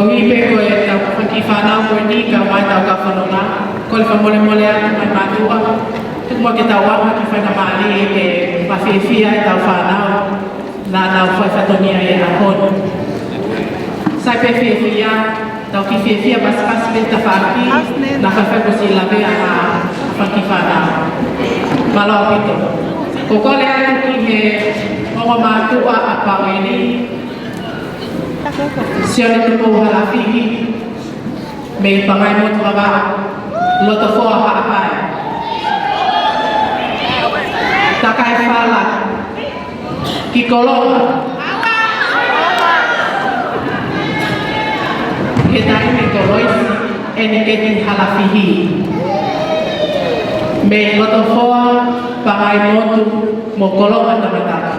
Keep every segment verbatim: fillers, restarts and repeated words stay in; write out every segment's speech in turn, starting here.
Koeʻuhi pē ko e tau fanga kiʻi fānau ko eni kae ʻumaʻā ʻetau kau fononga, kole fakamolemole atu mai mātuʻa, tuku muʻa ke tau ʻalu ki he faingamālie ke mafefiaʻi ʻetau fānau naʻa nau fai fatongia he ʻaho ni. Sai pē fiefia, tau kiʻi fiefia pasipasi pē tafaʻaki, naʻa faifai ko si lavea ha fanga kiʻi fānau. Mālō ʻaupito. Ko e kole atu ki he ongo mātuʻa ʻa Paueli, Sione Tupou Halafihi, mei Pangaimotu, Vavaʻu, Lotofoa, Haʻapai. Takai Fala, ki Kolonga. He taimi ko Loisi ʻEniketi Halafihi, mei Lotofoa, Pangaimotu mo Kolonga Tangata.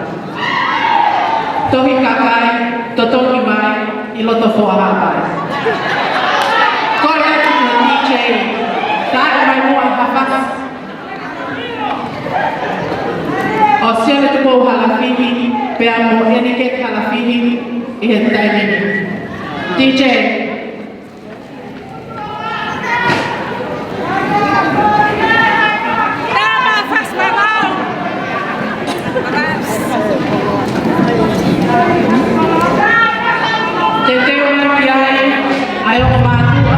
Tohi kakai, totongi mai ʻi Lotofoa, Haʻapai. Kole atu ki he D J, tā mai muʻa ha fasi ʻo Sione Tupou Halafihi pea mo ʻEniketi Halafihi ʻi he taimi ni. D J. Teuteu mai ki ai ʻa e ongo mātuʻa.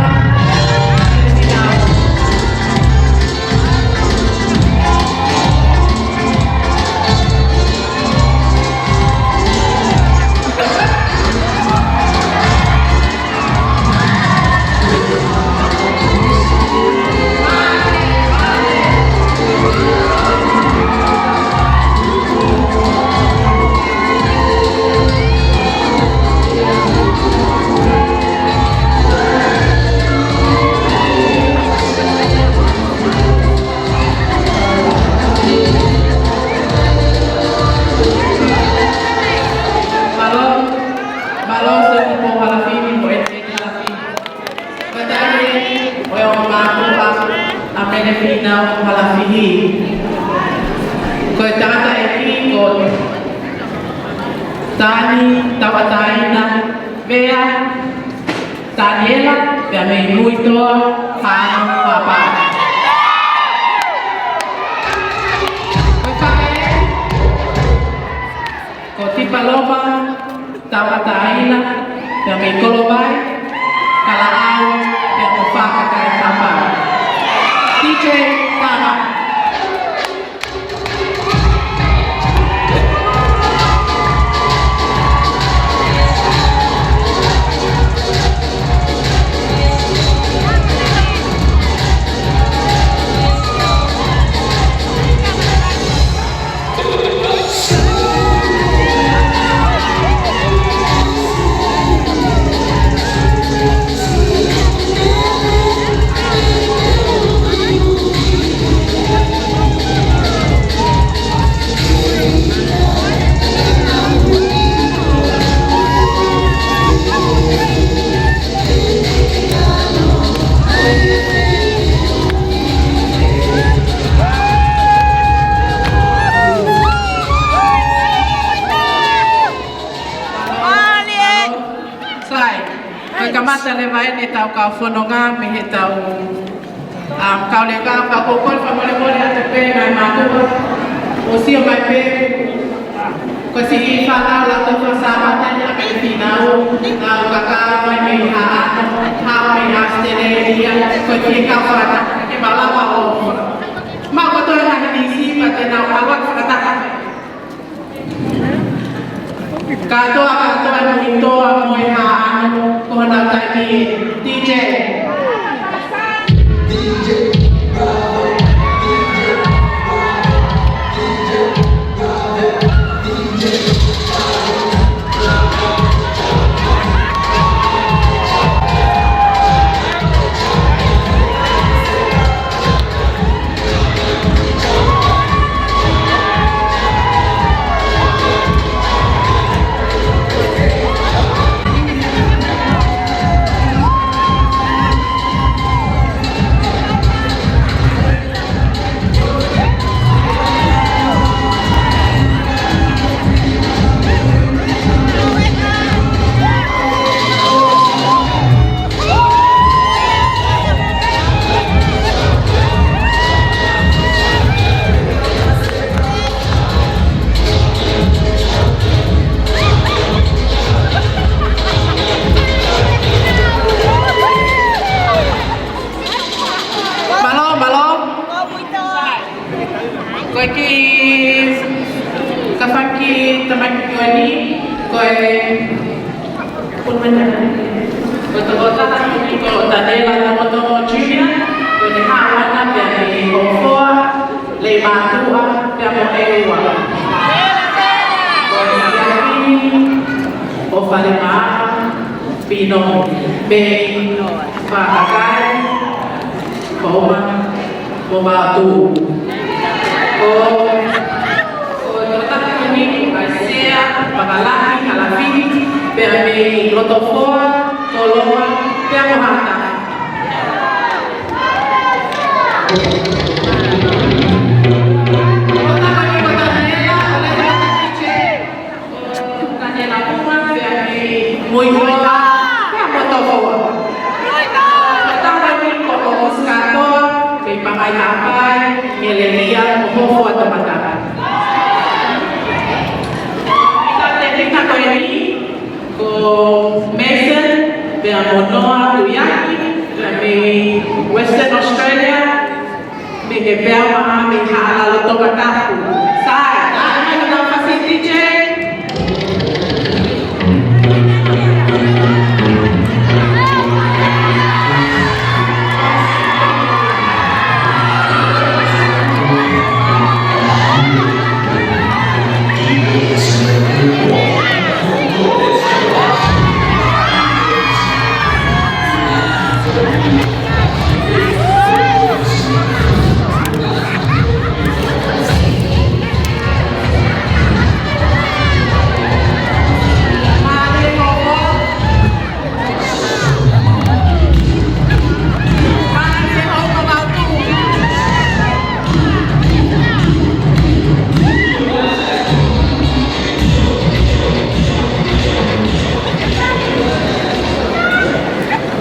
Mālō, mālō Sione Tupou Halafihi mo ʻEniketi Halafihi. Ko e taʻahine ʻo e ongo mātuʻa ʻa Mele Fīnau Halafihi. Ko e tangataʻeiki ko Tani Tauʻatāina Vea, Taniela, pea mei Muitoa, Haʻano, Haʻapai. Ko e faʻē ko Tipaloma Tauʻatāina, pea mei Kolovai, Kalaʻau, pea mo Fakakai, Haʻapai. D J Tama. Sai, ko e kamata leva eni ʻetau kau fononga mei heʻetau, um, kau leka pea ko e kole fakamolemole atu pē ngaahi mātuʻa ʻo sio mai pē. Ko e siʻi fānau Lotofoa Sāpate ʻa Mele Fīnau, ʻa e kakai mai mei Haʻano, haʻu mei ʻAositelēlia, ko e fie kau fakataha ke malava ʻo maʻu kotoa e ngaahi nisi pea te nau ʻalu atu fakataha. Kātoa, kātoa Muitoa mo e Haʻano, ko honau taimi ē. D J. Ko e kiʻi tafaʻaki tamaiki ko eni, ko e, ko e tokotaha ko Tanela Tomotomo Junior, ko ʻene haʻu ʻana pea mei Hofoa, Leimātuʻa, pea mo ʻEua. Ko e siasi ʻo Falemā, Pino, mei Fakakai, Houma, mo Mātuʻu. Ko, ko e tokotaha ko eni, ʻa e Sea Fakalahi Halafini, pea mei Lotofoa, Koloa, pea mo Haʻatafa. Ko e tokotaha ko eni ko Tanela, ʻo Leimātuʻa, Tanela Puma, pea mei Muimuiʻa, pea mo Tofoa. Ko e tokotaha ko eni ko Oscar Toa, mei Pangai Haʻapai, mei Lehia, mo Hofoa Tomatapa. Ko e tefito ko eni, ko Mason, pea mo Noa Tuiaki, pea mei Western Australia, mei he peau maha mei Haʻalalo Tongatapu. Sai, taʻaki mai ka tau fasi D J.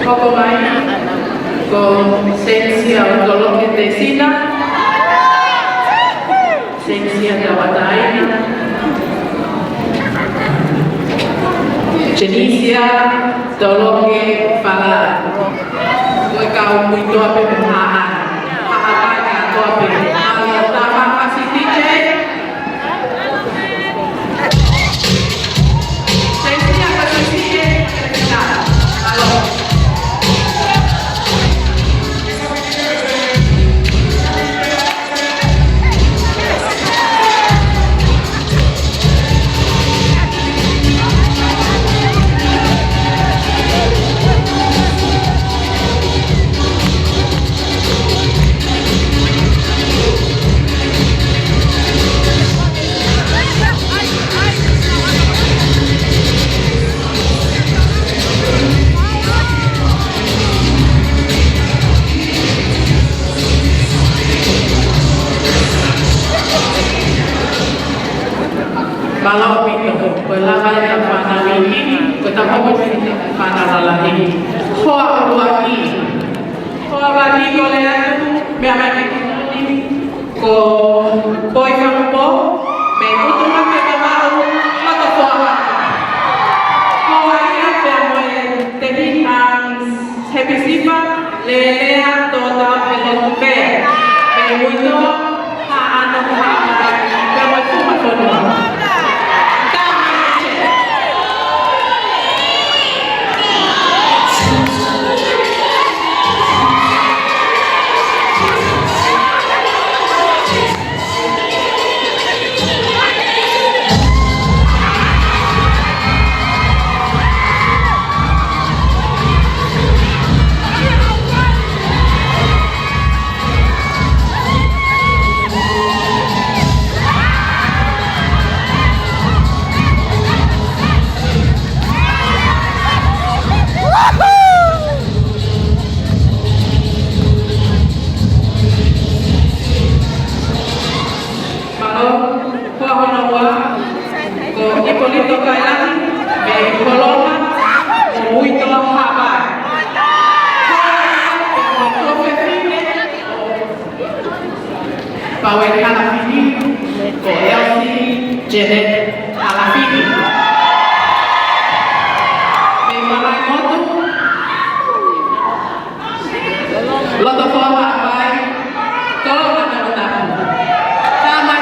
Hoko mai ko Sensia Toloke Tesina. Sensia Tauʻatāina. Senisia Toloke Fala. Ko e kau Muiʻa pē mo Haʻa. Haʻa pē kātoa pē. Mālō, tau fasi D J. Mālō ʻaupito, ko e lava ʻetau fānau iiki, ko ʻetau hoko atu ʻetau fānau lalahi. Hoa ʻuluaki. Hoa ʻuluaki ko Leatu, meʻa mai ki ko Poi Fakapo, mei Utumape Vavaʻu, Lotofoa. Hoa ia pea mo e Tehi Arms Happy Sifa, Lelea Tota Pelotupe, mei Muiʻa, Haʻa Anahu Haʻapai, pea mo e Tuʻi Mafonua. Mālō, hoa hono ua, ko Ipolito Kailahi, mei Kolonga, mo Muiʻa Haʻapai. Pau e Halafini, ko Elsie Janet Halafini. Mei Malaʻe Motu, Lotofoa Haʻapai, Kolonga Tongatapu. Tama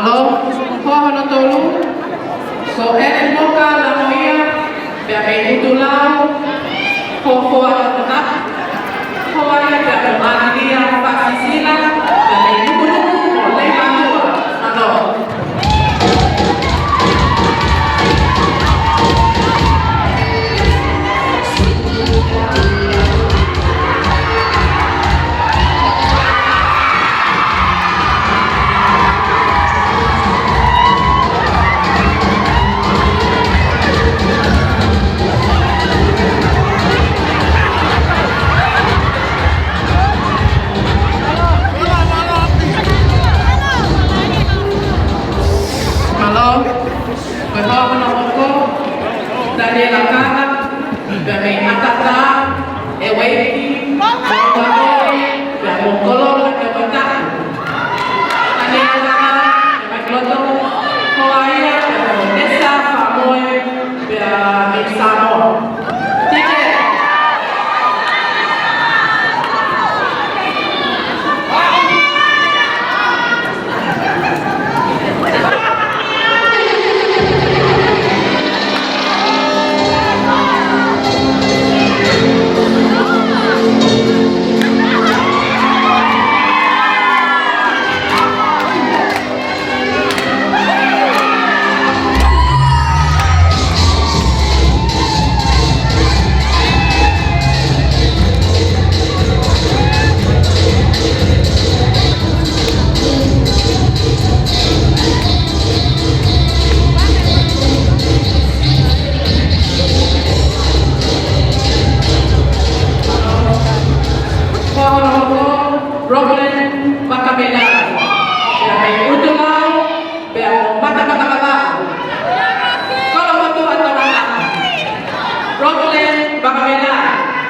Mālō, hoa hono tolu, ko ʻEne Moka Lamoia, pea mei ʻUtulau, ko Foa Tokotā, ko ia pea mo ʻAnilia Fasisila, pea mei Nukunuku mo Leimātuʻa. Mālō. Mālō. Ko e hoa hono hoko, Taniela Kaka, pea mei ʻAtatā, ʻEueiki, Moʻovaʻoi, pea mo Kolonga Tokotā. Taniela Kaka, pea mei loto, ko ia, pea mo Nesa Famoe, pea mei Samoa. Tike. Ko hono hoko, Rockland Vakamela, pea mei ʻUtulau, pea mo Matamata Vavaʻu. Kolomotuʻa Tongatapu. Rockland Vakamela,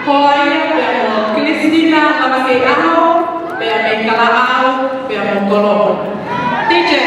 ko ia pea mo Christina Lavakeiʻaho, pea mei Kalaʻau, pea mo Kolonga. Tike.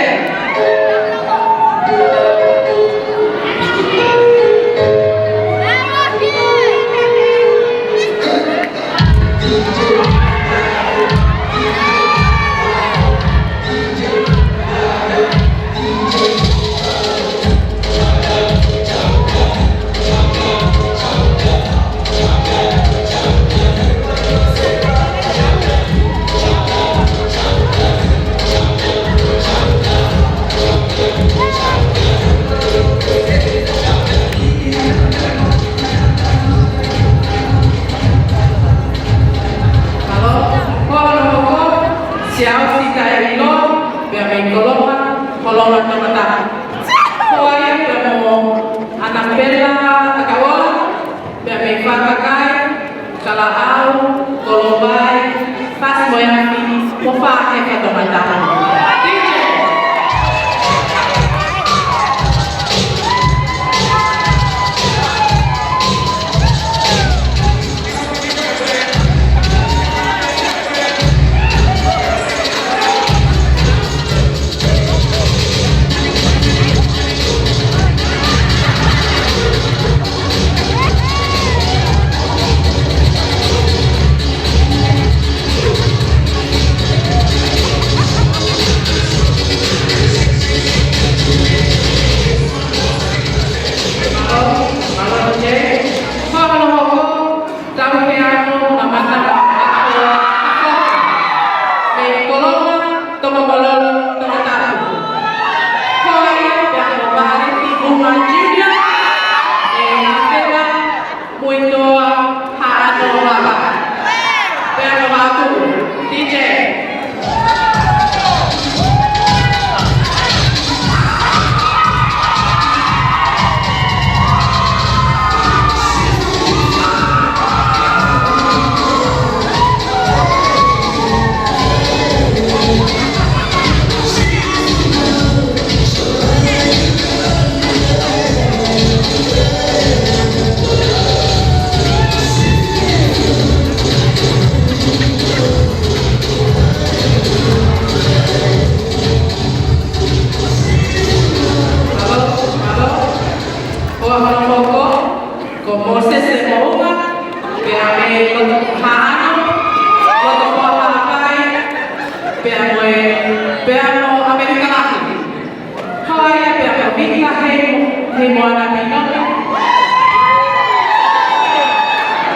Mālō, hoa hono hoko, Siaosi Taʻeʻiloa, pea mei Kolonga, Kolonga Tokotā. Ko ia pea mo ʻAnapela ʻAkaola, pea mei Fakakai, Kalaʻau, Kolovai, Fasi mo e Afi, mo Faʻehefa Tokotā. Ni Moana Pino.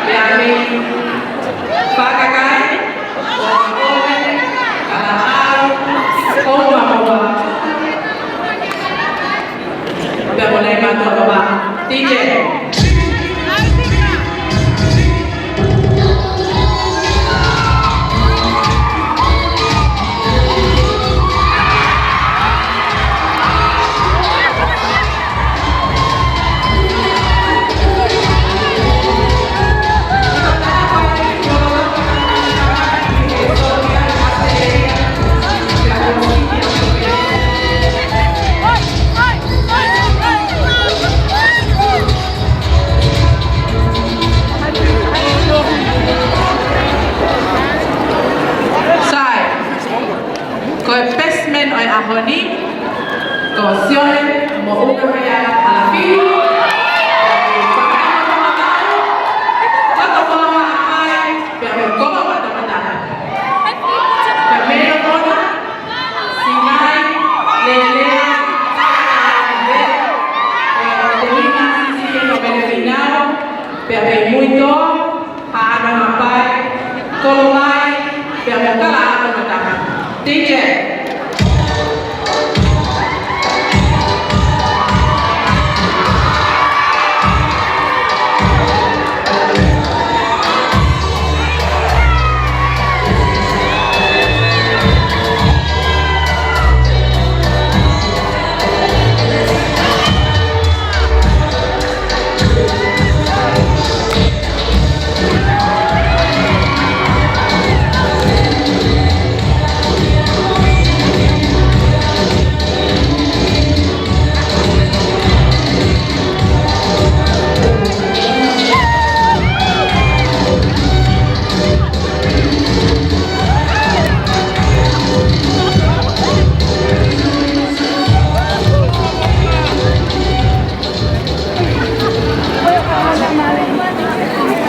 Pea mei Faʻa Kakai, Kokoe, Kalaʻau, Houma Moa. Pea mo Nei Matoloa. D J. Sai. Ko e best man ʻo e ʻaho ni, ko Sione Moʻungaheahalafili, pea mei Faʻahinga Tonga Tau, Lotofoa Haʻapai, pea mei Koloa Matamata. Pea mei Lotona, Sinai Lelea, pea mei Muitoa, Haʻano Haʻapai, Kolomai, pea mo Kalaʻau Matamata. D J.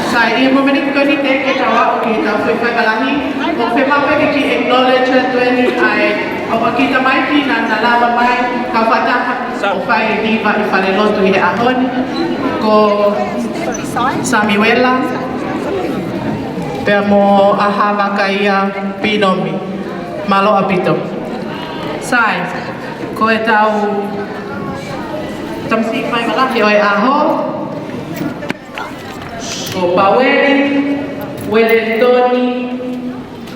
Sai, ʻi he momeniti ko eni teʻeki ke tau aʻu ki heʻetau foʻi faiva lahi, ʻoku fiemaʻu pē ke kiʻi acknowledge atu eni ʻa e ʻaupito kiʻi tamaiki naʻa na lava mai, kau fakataha ʻo fai e hiva ʻi falelotu ʻi he ʻaho ni, ko Samiuela, pea mo ʻAhavakaia Pinomi. Mālō ʻaupito. Sai, ko ʻetau tamasiʻi faiva lahi ʻo e ʻaho, ko Paueli Ueletoni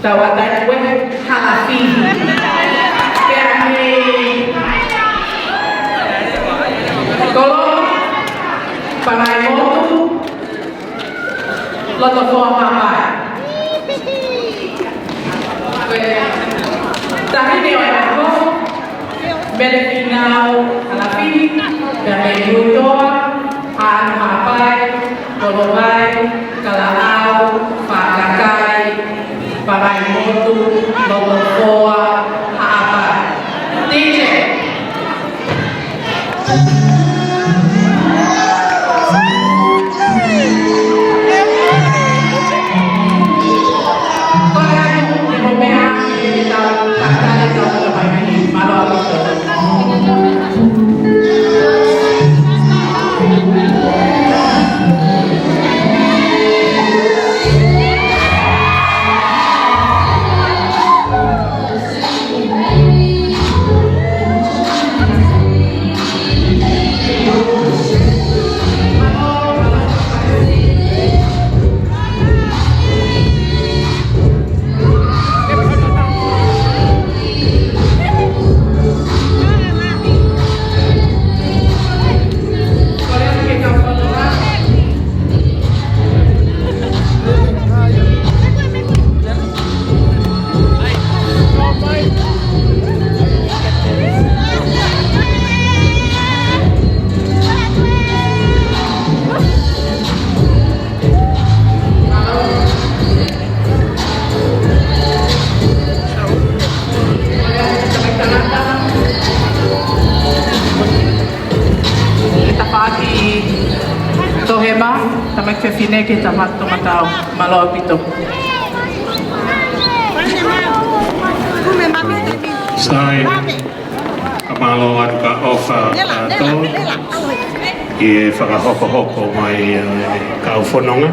Tauʻatāina Uehalafili. Pea mei Koloa, Palaimotu, Lotofoa Haʻapai. Ko e taʻahine ʻo e ʻaho, Mele Finau Halafili, pea mei Muitoa, Haʻano Haʻapai, Kolomai, Kalaʻau, Faʻa Kakai, Palaimotu, Lotofoa Haʻapai. D J. Ke tafaʻaki Tohema, tamaiki fefine ke tafaʻaki Tonga Tau, mālō ʻaupito. Sai, ka Mālō atu ka ʻofa atu ʻi he fakahokohoko mai ʻa e kau fononga.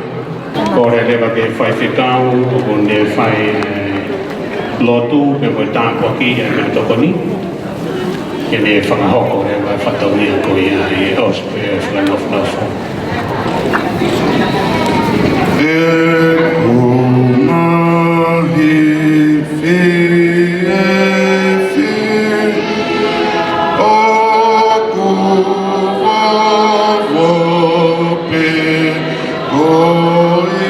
Kole leva ki he faifekau ʻoku ne fai e lotu pea mo e tāpuaki ʻa e meʻatokoni, ke ne fakahoko leva e fatongia ko ia ʻi he ʻosi pē e fakanofonofo. ʻE kuo ngaahi fiefia ʻoku vavo pē koe.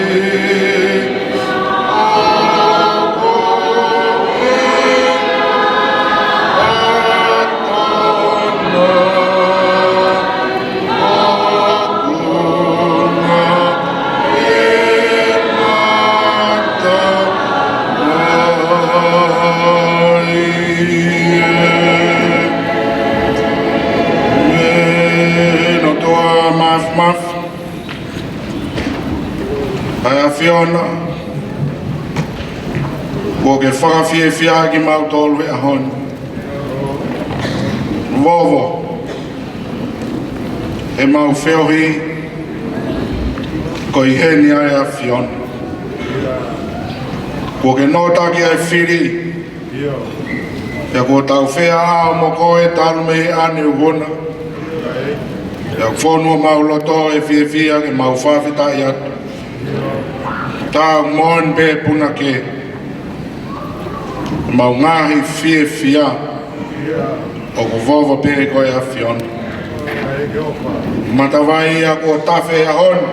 Mei he loto māfimafi ʻa e ʻAfiona, kuo ke fakafiefia kimautolu he ʻaho ni. Vovo ʻemau feohi ko eni ʻa e ʻAfiona. Kuo ke nōtaki ʻa e fili, pea kuo tau feʻao mo koe talu mei he ʻaneuvuna. Pea fonu homau loto ʻe fiefia ke mau fakafetaʻi atu. Tau moʻoni pē punake ʻemau ngaahi fiefia ʻoku vovo pē ko e ʻAfiona. Matavai ia kuo tafe he ʻaho ni.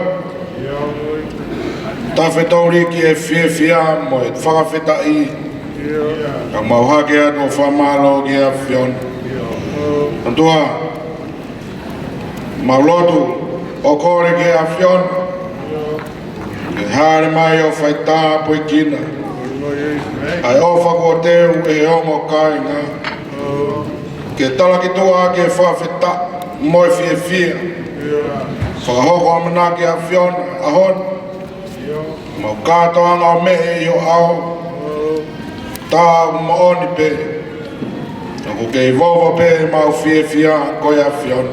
Tafe toliki e fiefia mo e fakafetaʻi. Ka mau hake atu ʻo fakamālō ki he ʻAfiona. ʻOtua, mau lotu ʻo kole ki he ʻAfiona ke hāʻele mai ʻo faitāpuekina ʻa e ʻofa kuo teu ʻe he ongo kāinga. Ke talaki tuʻa ke fakafetaʻi mo e fiefia. Fakahoko ʻamanaki ʻAfiona ʻaho ni. Mau kātoanga ʻo meʻe ʻi ho ʻao. Tau moʻoni pē ʻoku kei vovo pē ʻemau fiefia ko e ʻAfiona.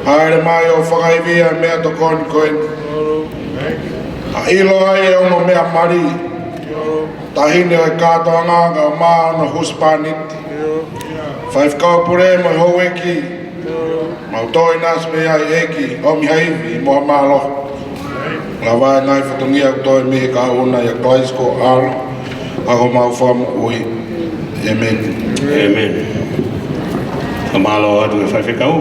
Hāʻele mai ʻo fakaivia e meʻatokoni ko eni. ʻA e ʻilo ai e ongo meʻa mali. Taʻahine ʻo e kātoanga kae ʻumaʻā hono husepāniti. Faifekau pule mo e houʻeiki. Mau toe ʻinasi pē ai ʻEiki, ʻomi ha ivi mo ha mālohi. Lava e ngaahi fatongia ʻoku toe mei he kahaʻu na ʻia Kalaisi ko ho ʻAlo, ʻa homau Fakamoʻui. ʻĒmeni. ʻĒmeni. Fakamālō atu e faifekau.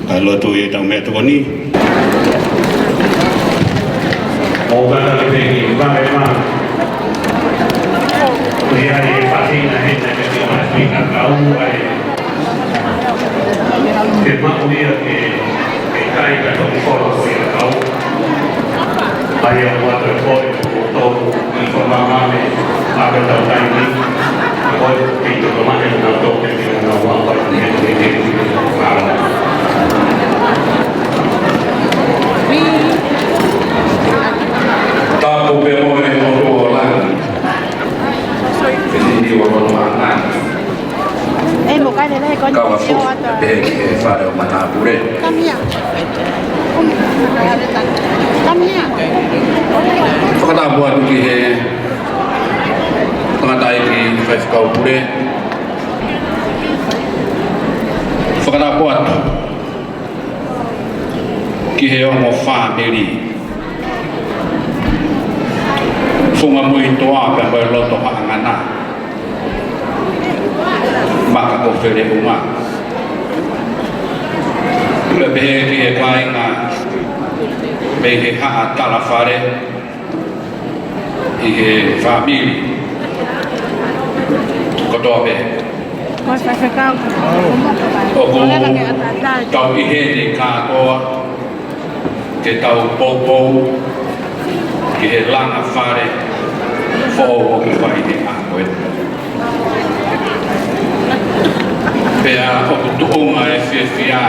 Kae lotu ʻi heʻetau meʻatokoni. ʻOku tau kata pē ki he vale mā. Ko ia e faʻahinga hena ke te masi ka kau ai. Ke maʻu ia ke, ke kai ka toki kolo ko ia kau. ʻA ia ʻoku ʻatu e kole ʻoku tau ʻi fakamāmani ʻa e tau taimi. Ka ko e pito ka mane na tau te kina na ua pa ni he te ke. Tapu pē mo e ʻOtua ʻo langi. Ke sini ua loto ʻana. Kava fuʻu pē ki he fale ʻo matāpule. Fakatapu atu ki he tangataʻeiki faifekau pule. Fakatapu atu ki he ongo fāmili. Funga Muitoa pea mo e loto Haʻangana. Maka ko Feleʻunga. Pule pehē ki he kāinga mei he Haʻa Talafale. ʻI he fāmili kotoa pē. Ko e faifekau. ʻOku tau ʻi heni kātoa ke tau poupou ki he langa fale foʻou ʻoku fai he ʻaho ni. Pea ʻoku tuʻunga e fiefia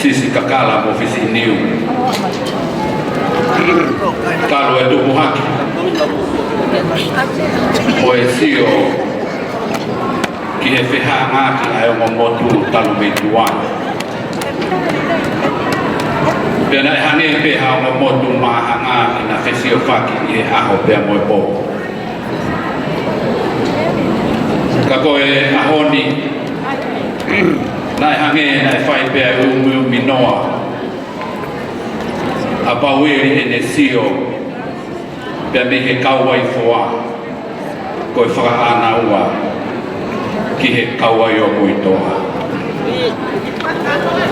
Sisi Kakala mo Fisi Niu. Talu e tupu hake ʻo e sio ʻi he fehangahangai ʻa e ongo motu talu mei tuai. Pea naʻe hangē pē ha ongo motu māhanga ʻi he fesiofaki ʻi he ʻaho pea mo e pō. Ka ko e ʻaho ni, naʻe hangē naʻe fai pē ʻa e umiumi noa ʻa Paueli ʻene sio pea mei he kauaifoa ko e fakaʻānaua ki he kauaiomuitoa.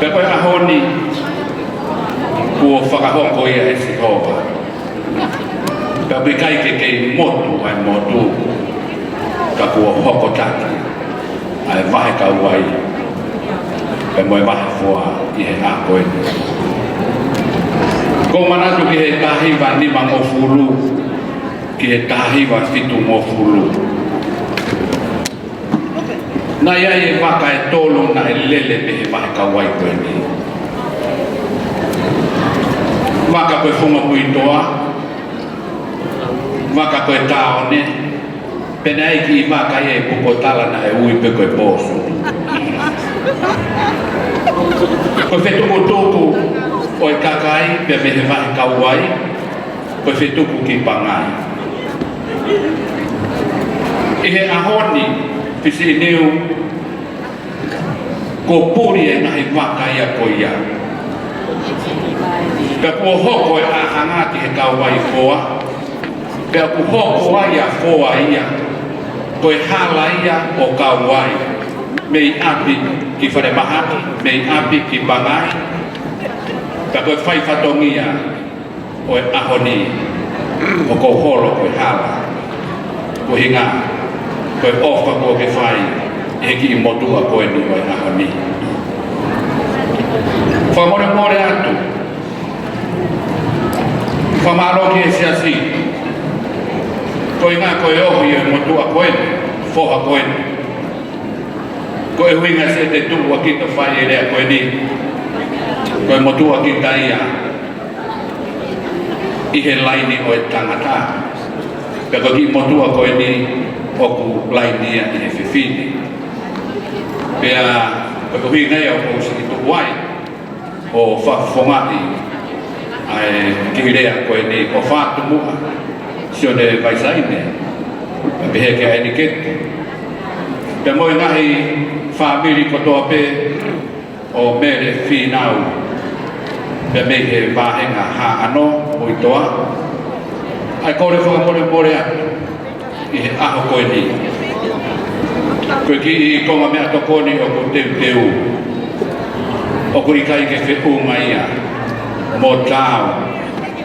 Pea ko e ʻaho ni, kuo fakahoko ia ʻe Sihova. Pea ʻoku ʻikai ke kei motu ʻa e motu, ka kuo hokotaki ʻa e vahe kauai pea mo e vahe foa ʻi he ʻaho ko eni. ʻOku ou manatu ki he taha hiva nimangofulu ki he taha hiva fitungofulu. Naʻe ʻi ai e vaka ʻe tolu naʻe lele mei he vahe kauai ko eni. Vaka ko e funga muitoa, vaka ko e taone, pea naʻe ʻi ai e kiʻi vaka ia ʻi Pukotala naʻe ui pē ko e pōsu. Ko e fetukutuku ʻo e kakai pea mei he vahe kauai, ko e fetuku ki Pangai. ʻI he ʻaho ni, Fisiʻiniu, kuo puli e ngaahi vaka ia ko ia. Pea kuo hoko e ʻāhanga ki he kauaifoa, pea kuo hoko ai ʻa Foa ia ko e hala ia ʻo kauai, mei ʻapi ki Falemahaki, mei ʻapi ki Pangai. Pea ko e fai fatongia ʻo e ʻaho ni, ʻoku ou holo ko e hala. Ko e ʻuhinga, ko e ʻofa kuo ke fai ʻi he kiʻi motuʻa ko eni ʻo e ʻaho ni. Fakamolemole atu, fakamālō ki he siasi, ko e ʻuhinga ko e ohi ʻo e motuʻa ko eni, foha ko eni. Ko e ʻuhinga siʻete tuʻu ʻa kita fai e lea ko eni, ko e motuʻa kita ia ʻi he laini ʻo e tangata. Pea ko e kiʻi motuʻa ko eni ʻoku laini ia ʻi he fefine. Pea ko e ʻuhinga ia ʻoku ou siʻi tuʻu ai ʻo fakafofongaʻi ʻa e kiʻi lea ko eni ʻo Fātumuʻa Sione Vaisaine, pea pehē ki ai ʻEniketi, pea mo e ngaahi fāmili kotoa pē ʻo Mele Fīnau, pea mei he vāhenga Haʻano, Muitoa. ʻA e kole fakamolemole atu ʻi he ʻaho ko eni. Ko e kiʻi konga meʻatokoni ʻoku teuteu, ʻoku ʻikai ke feʻunga ia mo taau,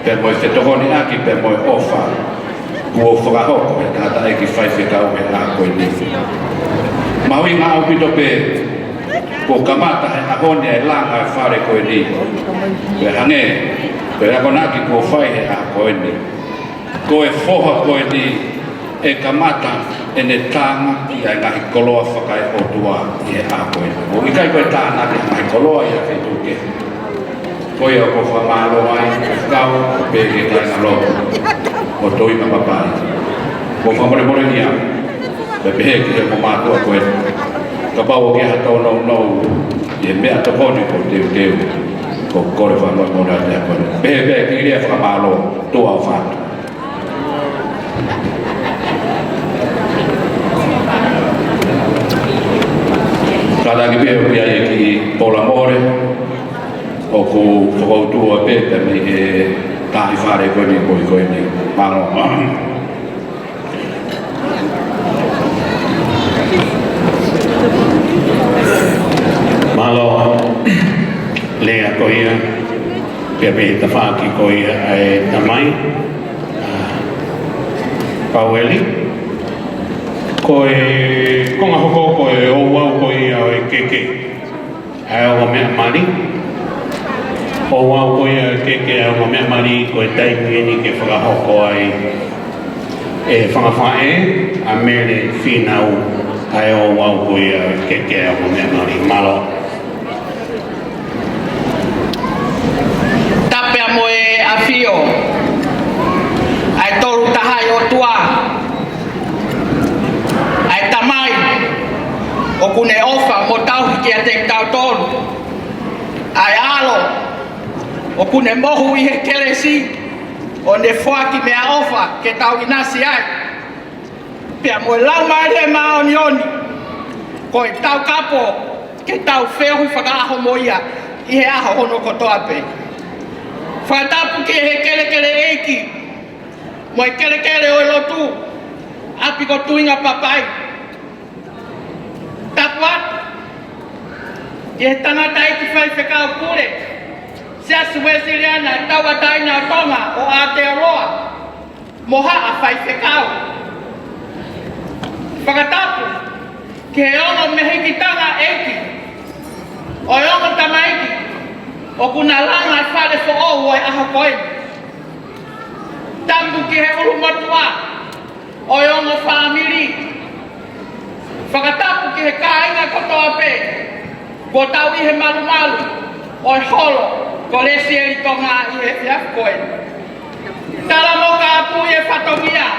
pea mo e fetokoniʻaki, pea mo e ʻofa kuo fakahoko ʻe he tangataʻeiki faifekau he ʻaho ko eni. Mahuʻinga ʻaupito pē, kuo kamata he ʻaho ni e langa e fale ko eni. Pea hangē ko e akonaki kuo fai he ʻaho ko eni, ko e foha ko eni ʻe kamata ʻene tānaki ʻa e ngaahi koloa fakaeʻotua ʻi he ʻaho ko eni. ʻOku ʻikai ko e tānaki ʻa e ngaahi koloa ʻi ha feituʻu kehe. Ko ia ʻoku ou fakamālō ai, kau pē ki he kāingalotu ʻo Tuʻi Mamapai. ʻOku ou fakamolemole ia, pea pehē ki he ongo mātuʻa ko ē, kapau ʻoku ʻi ai ha tōnounou ʻi he meʻatokoni kuo teuteu, ʻoku ou kole fakamolemole atu ia ko ē. Pehē pē ki he lea fakamālō, tuʻa ʻofa atu. Kātaki pē ʻoku ʻi ai e kiʻi pola mole ʻoku fakaʻutua pē mei he taaʻi fale ko eni, ko eni. Mālō. Mālō. Lea ko ia, pea mei he tafaʻaki ko ia ʻa e tamai, ʻa Paueli. Ko e konga hoko ko e ouau ko ia ʻo e keke ʻa e ongo meʻa mali. Ouau ko ia ʻo e keke ʻa e ongo meʻa mali, ko e taimi eni ke fakahoko ai ʻe Fangafangaʻē ʻa Mele Fīnau ʻa e ouau ko ia ʻo e keke ʻa e ongo meʻa mali. Mālō. Tapu mo e ʻafio ʻa e Tolu Tahaʻi ʻOtua, ʻa e Tamai, ʻOku ne ʻofa mo tauhi kiate kitautolu. ʻA e ʻAlo ʻoku ne mohu ʻi he kelesi, ʻo ne foaki meʻaʻofa ke tau ʻinasi ai, pea mo e Laumālie Māʻoniʻoni ko e taukapo ke tau feohi fakaʻaho mo ia ʻi he ʻaho hono kotoa pē. Fakatapu ki he kelekele ʻeiki mo e kelekele ʻo e lotu, ʻapi ko Tuinga Papai. Tapu atu ki he tangataʻeiki faifekau pule Siasi Uēsiliana Tauʻatāina ʻo Tonga ʻo Aotearoa mo haʻa faifekau. Fakatapu ki he ongo mehikitanga ʻeiki ʻo e ongo tamaiki ʻoku na langa e fale foʻou ʻo e ʻaho ko eni. Tapu ki he ʻulumotuʻa ʻo e ongo fāmili. Fakatapu ki he kāinga kotoa pē kuo tau ʻi he malumalu ʻo e holo ko Lesieli Tonga ʻi he efiafi ko eni. Tala mo kāpui e fatongia,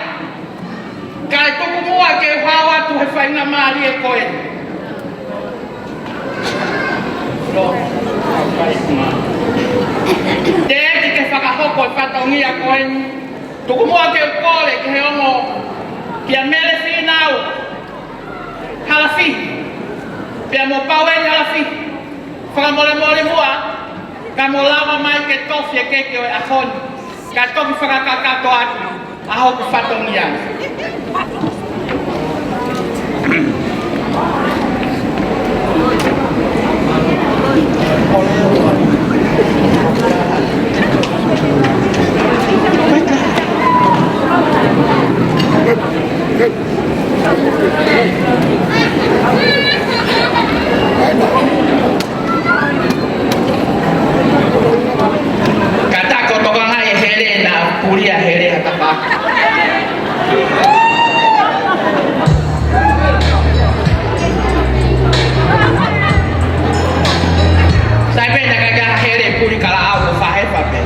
kae tuku muʻa ke u hao atu he faingamālie ko eni. Teʻeki ke fakahoko e fatongia ko eni, tuku muʻa ke u kole ki he ongo, kia Mele Fīnau Halafihi pea mo Paueli Halafihi, fakamolemole muʻa, ka mou lava mai ke tofi e keke ʻo e ʻaho ni, ka toki fakakakato atu ʻa hoku fatongia. Ka ta ko toka ngai e hele na pulia hele ha tapa. Sai pē na ka ka hele puli kala au ko fahe fa pē.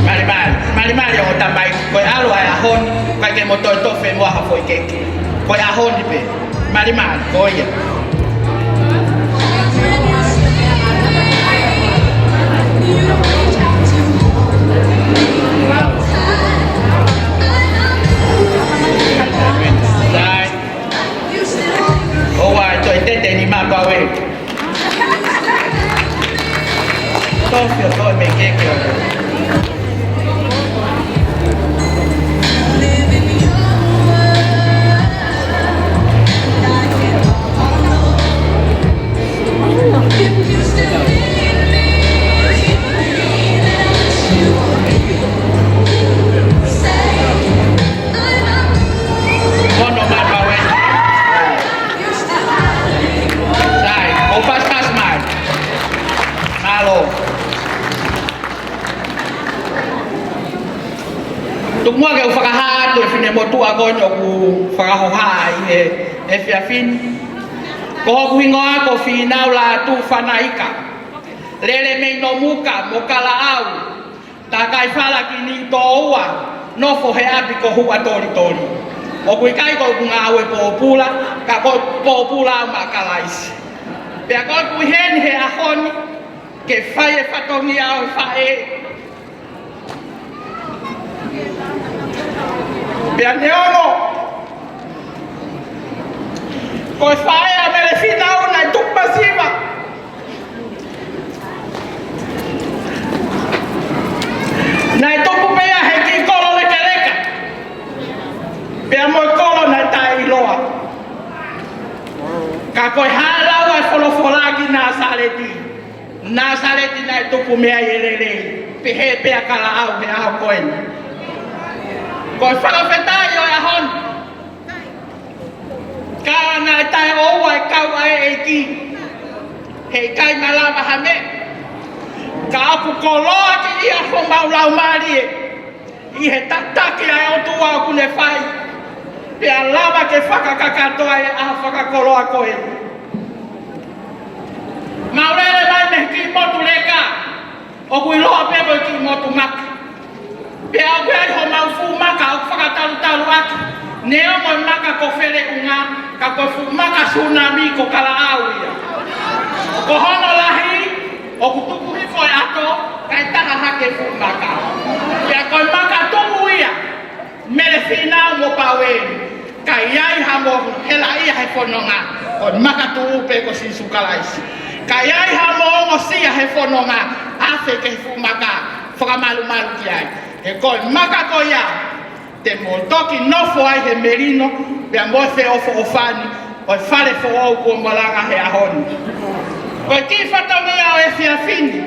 Malimali, malimali ʻo tamai, ko e ʻalu ʻa e ʻaho ni, ʻikai ke mo toe tofe mo ha foʻi keke. Ko e ʻaho ni pē. Malimali, ko ia. Sai. ʻOua ʻe toe tete ni mapau ē. Tofio, toe mei keke. Kono mai pau ē. Sai, ʻo paspas mai. Mālō. Tuku muʻa ke u fakahā atu e finemotuʻa ko eni ʻoku fakahohaʻa ʻi he efiafi ni. Ko hoku hingoa ko Fīnau Lātū Fanaika. Lele mei Nomuka mo Kalaʻau. Takai Falakini Toua, nofo he ʻapi ko Huʻatolitoli. ʻOku ʻikai ko ʻeku ngāue pōpula, ka ko e pōpula au maʻa Kalaisi. Pea ko ʻeku ʻi heni he ʻaho ni, ke fai e fatongia ʻo e faʻē. Pea neongo ko e faʻē ʻa Mele Fīnau naʻe tupu masiva. Naʻe tupu pē ia he kiʻi kolo lekeleka. Pea mo e kolo naʻe taʻeʻiloa. Ka ko e hā e lau ʻa e folofola ki Nāsaleti. Nāsaleti naʻe tupu mei ai e lelei. Pehē pē ʻa Kalaʻau he ʻaho ko eni. Ko e fakafetaʻi ʻo e ʻaho ni. Ka naʻe taʻeʻoua e kau ʻa e ʻEiki, heʻikai malava ha meʻa. Ka ʻoku koloaʻia homau laumālie ʻi he tataki ʻa e ʻOtua ʻoku ne fai, pea lava ke fakakakato ai ʻa e fakakoloa ko ē. Mau lele mai mei he kiʻi Motu leka, ʻoku ʻiloa pē ko e kiʻi motu maka. Pea ʻoku ʻi ai homau fuʻu maka ʻoku fakatalutalu ʻaki, neongo e maka ko Feleʻunga, ka ko e fuʻu maka sunami ko Kalaʻau ia. Ko hono lahi, ʻoku tuku hifo e ʻato, kae taha hake e fuʻu maka. Pea ko e maka tuʻu ia, Mele Fīnau mo Paueli, ka ʻi ai ha mohu, helaʻia he fononga, ko e maka tuʻu pē ko Sīsū Kalaisi. Ka ʻi ai ha mohu ongosia he fononga, afe ki he fuʻu maka, fakamalumalu ki ai. He ko e maka ko ia, te mou toki nofo ai he melino, pea mo e feʻofoʻofani ʻo e fale foʻou kuo malanga he ʻaho ni. Ko e kiʻi fatongia ʻo e efiafi ni.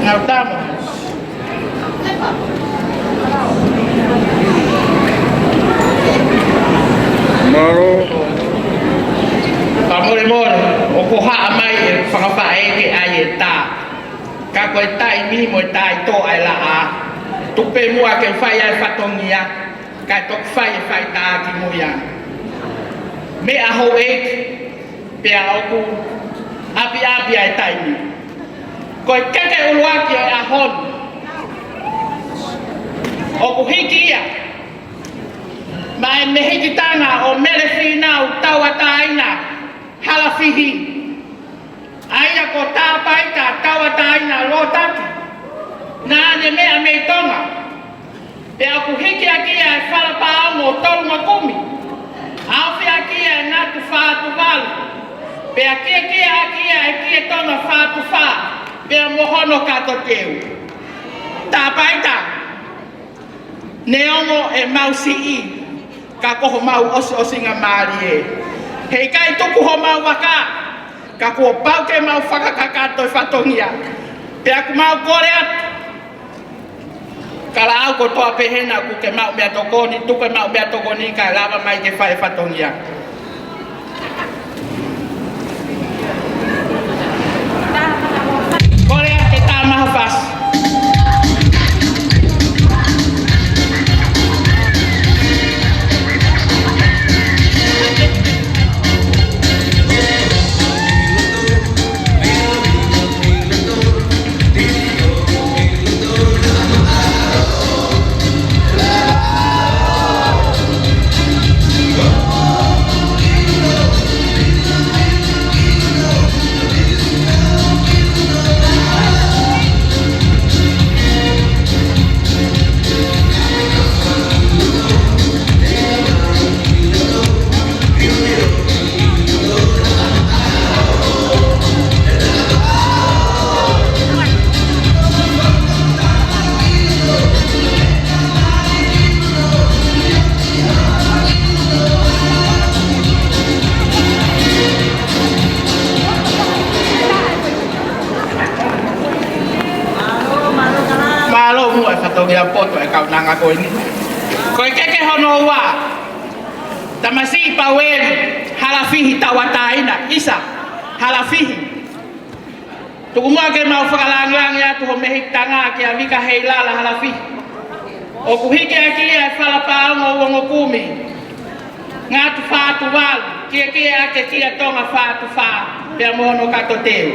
Ngau tama. Mālō. Fakamolemole, ʻoku haʻa mai e fakafaʻēke ʻa e tā. Ka ko e taimi mo e taʻitoʻa e laʻā. Tuku pē muʻa ke fai ʻa e fatongia, kae toki fai e faitā ki mui ange. Meʻa houʻeiki, pea ʻoku ʻapiʻapi ʻa e taimi. Ko e keke ʻuluaki ʻo e ʻaho ni, ʻoku hiki ia maʻa e mehikitanga ʻo Mele Fīnau Tauʻatāina Halafihi, ʻa ia ko Tāpaita Tauʻatāina Lōtaki, naʻa ne meʻa mei Tonga. Pea ʻoku hiki ʻaki ia e fala pāongo ʻo Tolungakumi, ʻaofi ʻaki ia e ngatu fā atu valu, pea kiekieʻaki ia e kie Tonga fā atu fā, pea mo hono kato teu. Tāpaita, neongo ʻemau siʻi, ka ko homau ʻosiʻosingamālie. Heʻikai tuku homau vaka, ka kuo pau ke mau fakakakato e fatongia. Pea ʻoku mau kole atu, Kalaʻau kotoa pē hena ʻoku ke maʻu meʻatokoni, tuku e maʻu meʻatokoni kae lava mai ke fai e fatongia. Kole atu ke tā maha fasi. Mālō muʻa e fatongia poto e kaunanga ko eni. Ko e keke hono ua, tamasiʻi Paueli Halafihi Tauʻatāina, ʻIsa Halafihi. Tuku muʻa ke mau fakalāngilangi atu ho mehikitanga kia Vika Heilala Halafihi. ʻOku hiki ʻaki ia e fala pāongo ʻo Uongokumi, ngatu fā atu valu, kiekieʻaki e kie Tonga fā atu fā, pea mo hono kato teu.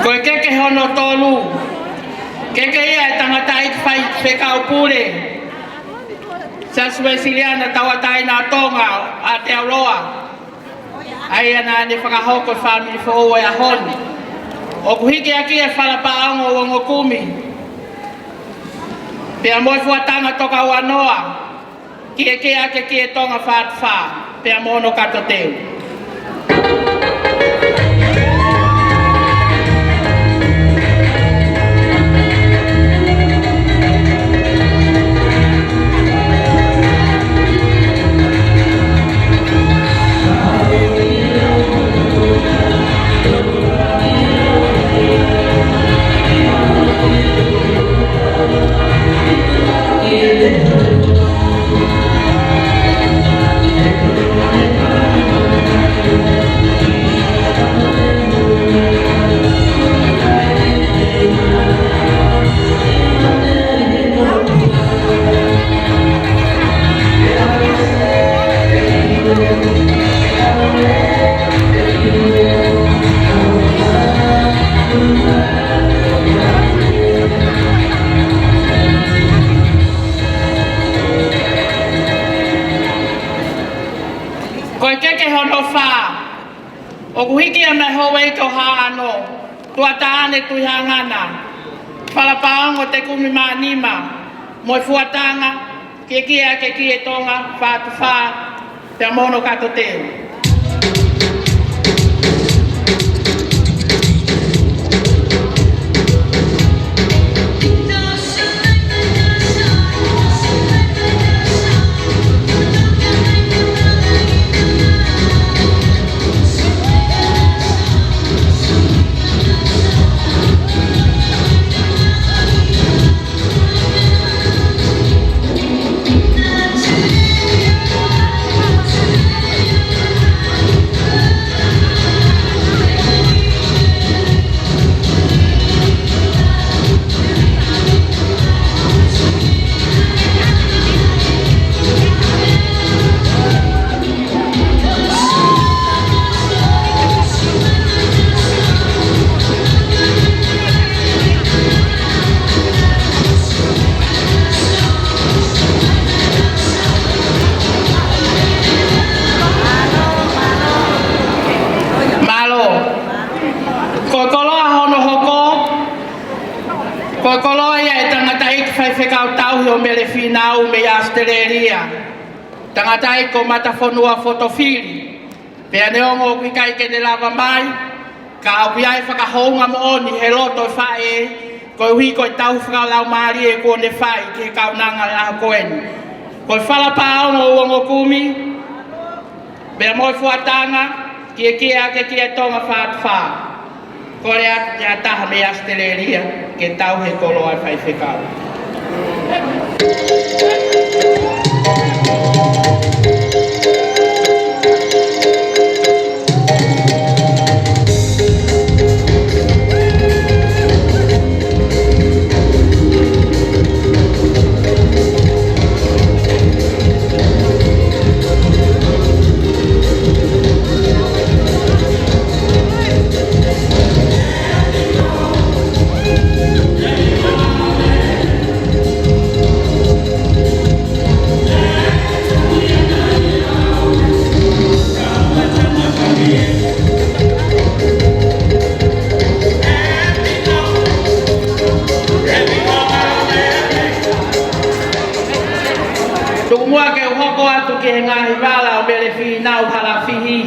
Ko e keke hono tolu, keke ia e tangataʻeiki faifekau pule Siasi Uēsiliana Tauʻatāina ʻo Tonga, ʻAtearoa, ʻa ia naʻa ne fakahoko e fāmili foʻou ʻo e ʻaho ni. ʻOku hiki ʻaki e fala pāongo ʻo Uongokumi, pea mo e fuatanga Tokaua noa, Kiekie Ake Kie Tonga Fā Tufa, pea mo hono kato teu. Ko e keke hono fā, ʻoku hiki ia mei Houʻeiki ʻo Haʻano, Tuʻatāne Tuʻihangana, Falapaongo Te Kumi Mānima, mo e fuatanga, Kiekie Ake Kie Tonga Fā Tufa, pea mo hono kato teu. Mālō. Ko e koloa hono hoko, ko e koloa ia ʻa e tangataʻeiki faifekau tauhi ʻo Mele Fīnau mei ʻAositelēlia. Tangataʻeiki ko Matafonua Fotofili. Pea neongo ʻoku ʻikai ke ne lava mai, ka ʻoku ʻi ai e fakahounga moʻoni he loto ʻo e faʻē, koeʻuhi ko e tauhi fakalaumālie kuo ne fai ki he kaunanga ʻo e ʻaho ko eni. Ko e Falapaongo ʻo Uongokumi, pea mo e fuatanga, Kiekie Ake Kie Tonga Fā Tufa. Kole atu ki ha taha mei ʻAositelēlia ke tauhi e koloa ʻa e faifekau. Tuku muʻa ke u hoko atu ki he ngaahi vala ʻo Mele Fīnau Halafihi.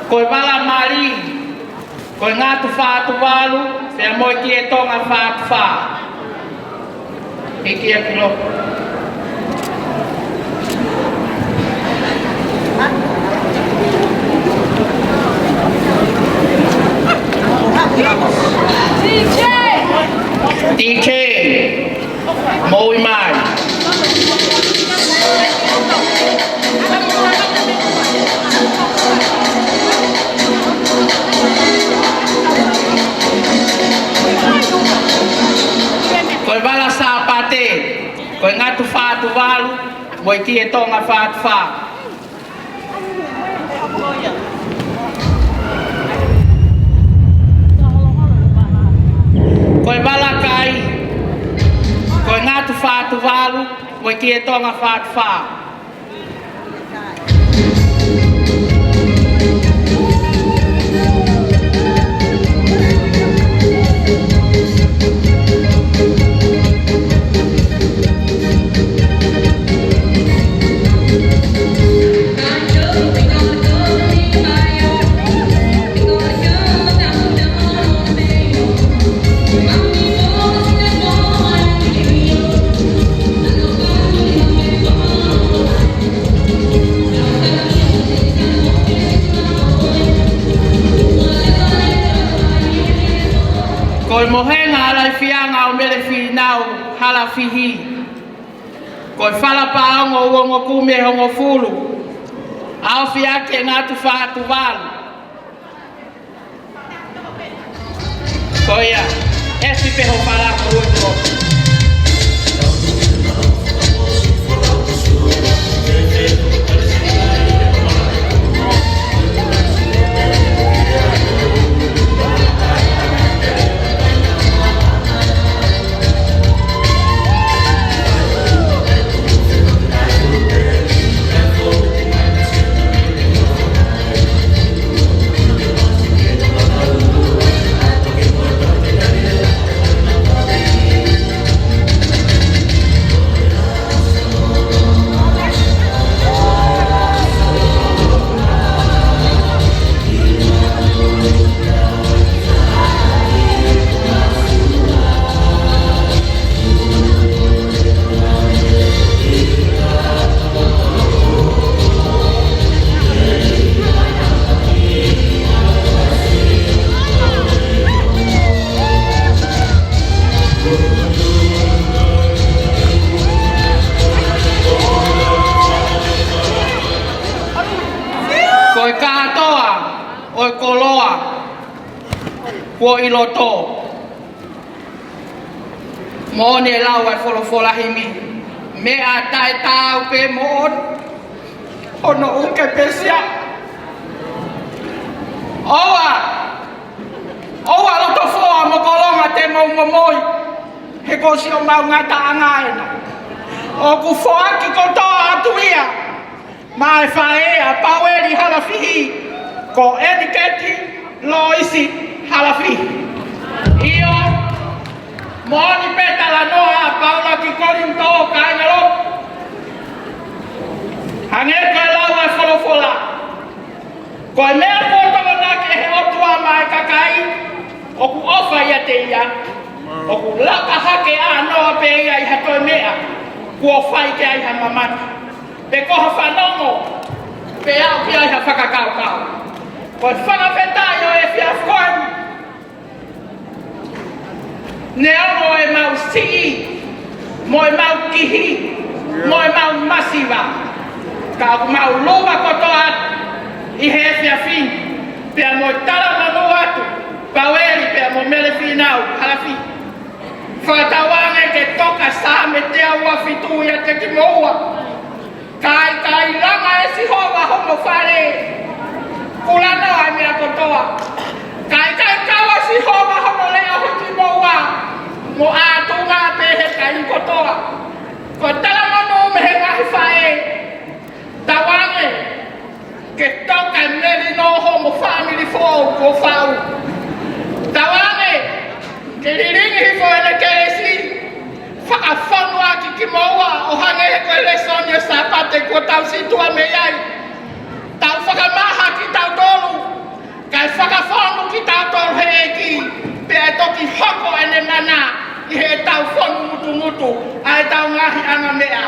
Ko e vala mali, ko e Ngatu Fā Tuvalu, pea mo e Kie Tonga Fā Tufa. Hiki ia ki loto. D K. Moʻui mai. Ko e vala Sāpate, ko e Ngatu Fā Tuvalu, mo e Kie Tonga Fā Tufa. Ko e vala kai, ko e Ngatu Fā Tuvalu, mo e Kie Tonga Fā Tufa. Mohenga ʻa Laifianga ʻo Mele Finau Halafihi. Ko e Fala Paongo ʻo e ongo kumi ʻe hongofulu. ʻAofi ʻaki e ngatu fā atu valu. Ko ia, ʻesi pē ho fala ko ʻUluaki Lotu. Ko e kātoa ʻo e koloa kuo ʻi loto. Moʻoni e lau ʻa e folofola himi, meʻa taʻetaau pē moʻoni, hono ʻuke pē sia. ʻOua, ʻoua loto foa mo kolonga te mou momoi, he ko siʻomau ngataʻanga ena. ʻOku foaki kotoa atu ia maʻa e faʻē ʻa Paueli Halafihi, ko ʻEniketi Loisi Halafihi. ʻIo, moʻoni pē talanoa ʻa Paula ki Kolinitō, kāinga lotu. Hangē ko e lau ʻa e folofola, ko e meʻa kuo tokonaki ʻe he ʻOtua maʻa e kakai ʻoku ʻofa ʻiate ia, ʻoku laka hake ʻānoa pē ia ʻi ha toe meʻa kuo fai ki ai ha mamata, pe ko ha fanongo, pe aʻu ki ai ha fakakaukau. Ko e fakafetaʻi ʻo e efiafi ko eni, neongo ʻemau siʻi, mo ʻemau kihi, mo ʻemau masiva, ka ʻoku mau lava kotoa atu ʻi he efiafi ni, pea mo e talamonū atu, Paueli pea mo Mele Finau Halafihi. Fakatauange ke toka Saame teau uofitu ʻiate kimoua. Ka ʻikai langa ʻe Sihova homo fale, kulanoa e meʻa kotoa. Ka ʻikai kau ʻa Sihova hono leʻo ʻi kimoua, mo ʻātunga pē he taimi kotoa. Ko e talamonū mei he ngaahi faʻē, tauange ke toka e melino homo fāmili foʻou kuo fau. Tauange ke lilingi hifo ʻene kelesi, fakafonu ʻaki kimoua ʻo hangē ko e lēsoni ʻo e Sāpate kuo tau sītuʻa mei ai. Tau fakamaha kitautolu, kae fakafonu kitautolu ʻe he ʻEiki, pea ʻe toki hoko ʻene mana ʻi heʻetau fonu mutumutu ʻa ʻetau ngaahi anga meʻa.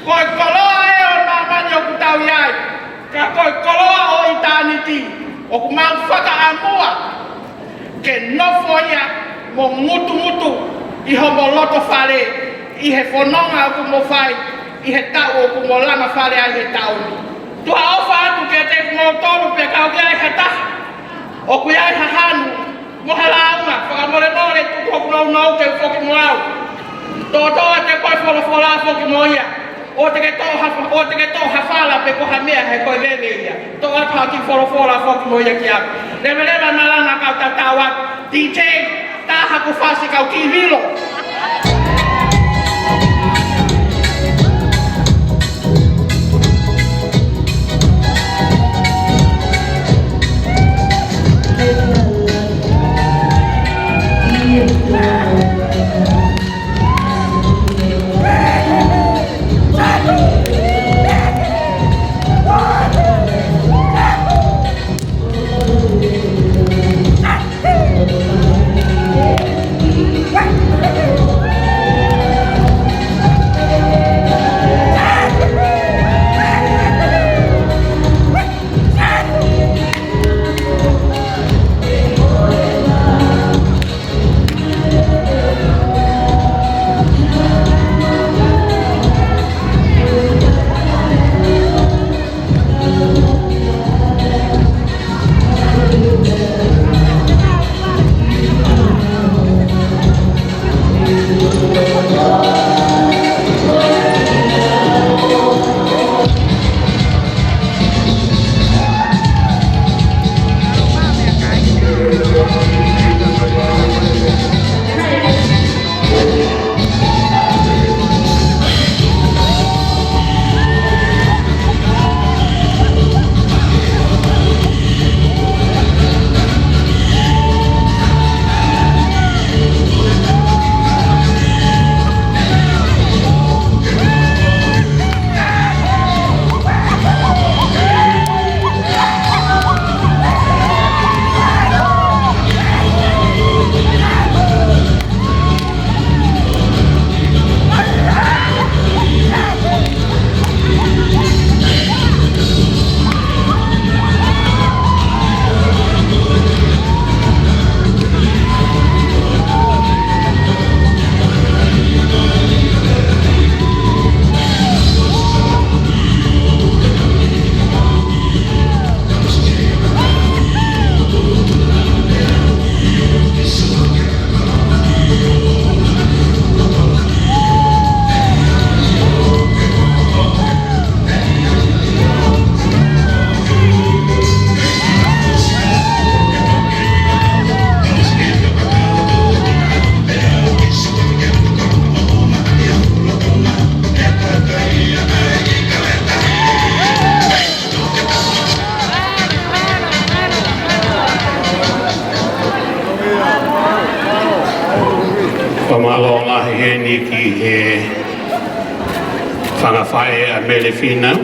Ko e koloa ē ʻo māmani ʻoku tau ʻi ai, ka ko e koloa ʻo ʻitāniti ʻoku mau fakaʻamua ke nofo ia mo mutumutu ʻi homo loto fale ʻi he fononga ʻoku mo fai ʻi he taʻu ʻoku mo langa fale ai he taʻu ni. Tuʻa ʻofa atu kiate kimoutolu pea ka ʻoku ʻi ai ha taha ʻoku ʻi ai ha hanu mo ha lāunga, fakamolemole tuku hoku nounou ke u foki mo au. Toʻotoʻo atu e kiʻi folofola foki mo ia. ʻOua te ke toʻo ha, ʻoua te ke toʻo ha fala pe ko ha meʻa he ko e veve ia. Toʻo atu ha kiʻi folofola foki mo ia kiate au. Leveleva e malanga kau tatau atu. DJ, tā haku fasi kau kiʻi vilo. Mālō lahi heni ki he fanga faʻē ʻa Mele Fīnau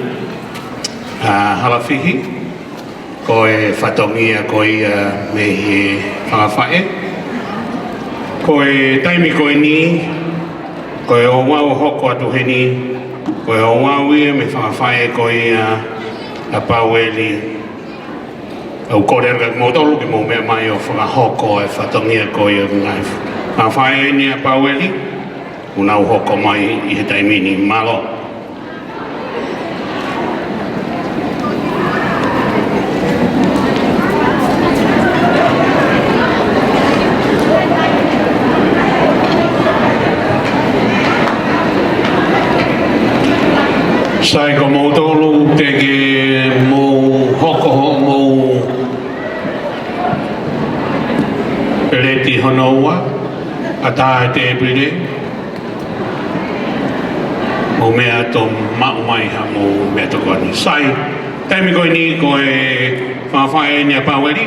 ʻa Halafihi. Ko e fatongia ko ia mei he fanga faʻē. Ko e taimi ko eni, ko e ouau ʻoku hoko atu heni, ko e ouau ia mei he fanga faʻē ko ia ʻa Paueli. ʻOku ou kole atu kia kimoutolu ke mou meʻa mai ʻo fakahoko e fatongia ko ia ʻa e fanga faʻē ni ʻa Paueli. ʻOku nau hoko mai ʻi he taimi ni. Mālō. Sai, ko moutolu te ke mou hoko hoʻomou peleti hono ua, ʻatā he tēpile, mou meʻa atu ʻo maʻu mai haʻamou meʻatokoni. Sai, taimi ko eni ko e fanga faʻē ni ʻa Paueli,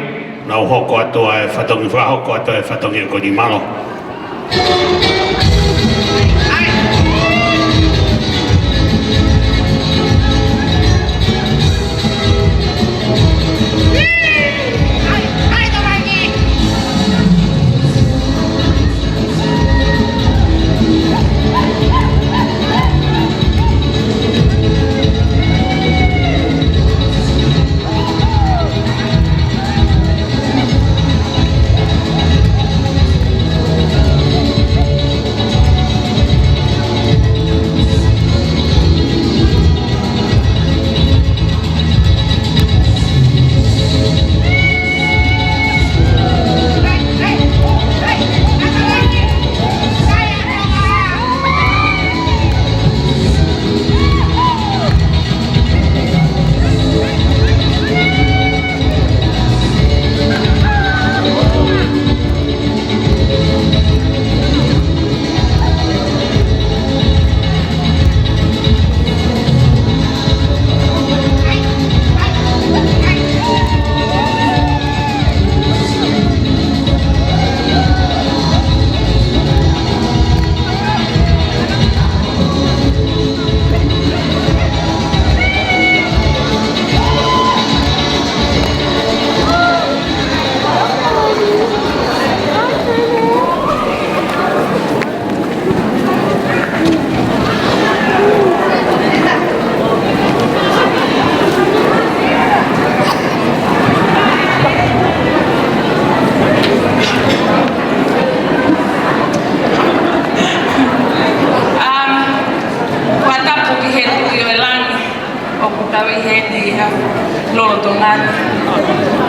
nau hoko atu ʻa e fatongi-, fakahoko atu ʻa e fatongia ko eni. Mālō. Um, fakatapu ki he Tuʻi ʻo e langi, ʻoku tau ʻi heni ʻi he lolotonga ni.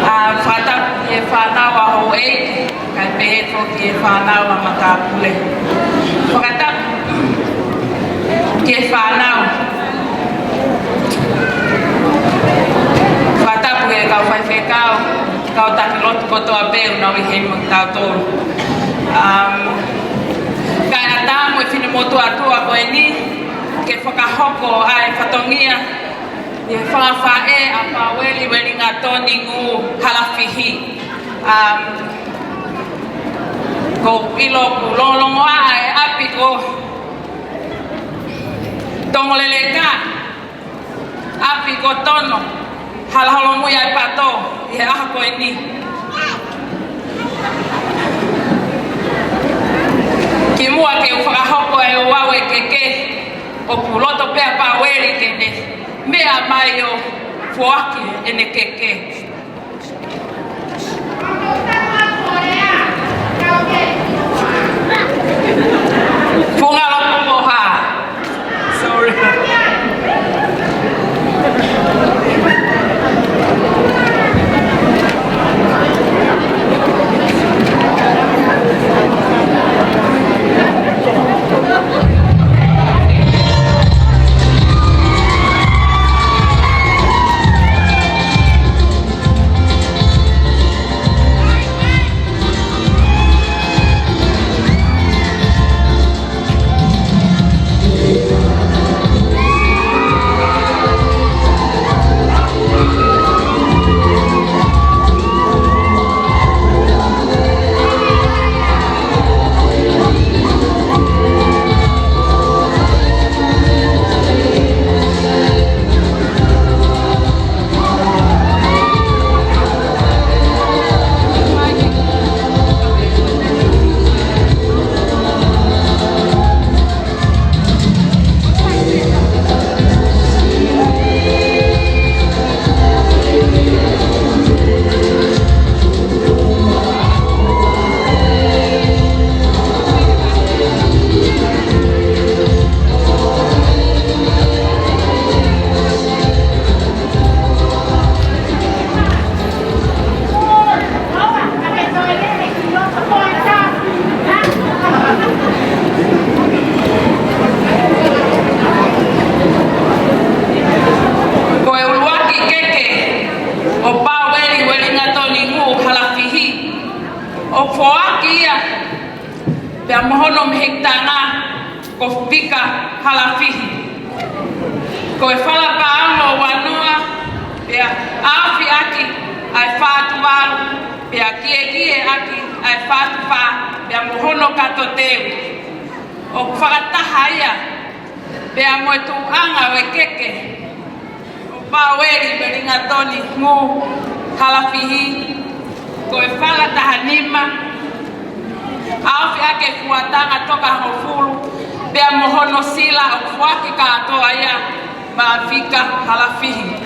ʻA, fakatapu ki he fānau ʻa houʻeiki, kae pehē foki ki he fānau ʻa matāpule. Fakatapu ki he fānau. Fakatapu ki he kau faifekau, kau taki lotu kotoa pē ʻoku nau ʻi heni mo kitautolu. Um, kae ʻatā mo e finemotuʻa ʻOtua ko eni ke fakahoko ʻa e fatongia ʻi he fanga faʻē ʻa Paueli Uelingatoni Ngū Halafihi. Um, ʻoku ou ʻilo ʻoku longolongoaʻa e ʻapi ko Tongoleleka, ʻapi ko Tono, hala holomui ʻa e pato ʻi he ʻaho ko eni. Kimuʻa ke u fakahoko e ouau ʻa e keke, ʻoku loto pē ʻa Paueli ke ne meʻa mai ʻo foaki ʻene keke. Funga loto moha. Sorry. pea mo hono mehekitanga ko Fika Halafihi. Ko e fala paʻanga ʻe uanoa, pea ʻaofi ʻaki ʻa e fā tuvalu, pea kiekieʻaki ʻa e fā tufā, pea mo hono kato teu. ʻOku fakataha ia pea mo e tuʻuʻanga ʻo e keke ʻo Paueli Uelingatoni Ngū Halafihi, ko e fala taha nima, ʻaofi ʻaki e fuatanga toko hongofulu, pea mo hono sila ʻoku foaki kātoa ia maʻa Fika Halafihi.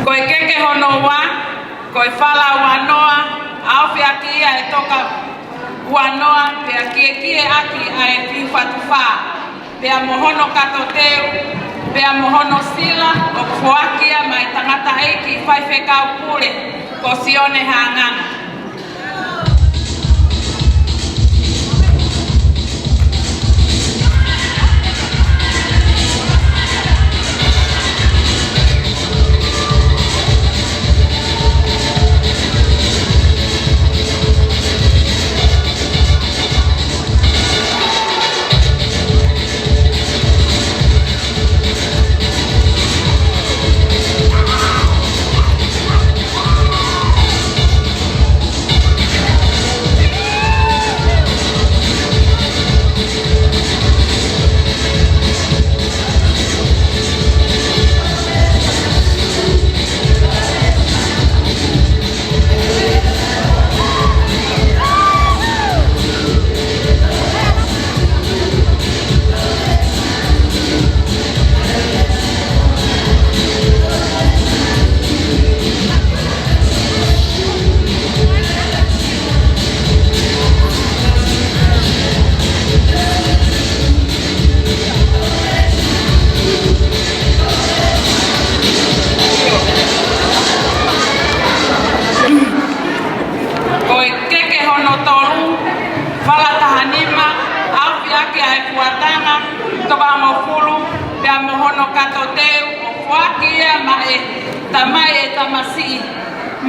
Ko e keke hono ua, ko e fala uanoa, ʻaofi ʻaki ia ʻa e toko uanoa, pea kiekieʻaki ʻa e fiu fā tufā, pea mo hono kato teu, pea mo hono sila ʻoku foaki ia maʻa e tangataʻeiki faifekau pule ko Sione Hanganga. Ko e keke hono tolu, fala taha nima, ʻaofi ʻaki ʻa e fuatanga toko hongofulu, pea mo hono kato teu, ʻoku foaki ia maʻa e tamai ʻa e tamasiʻi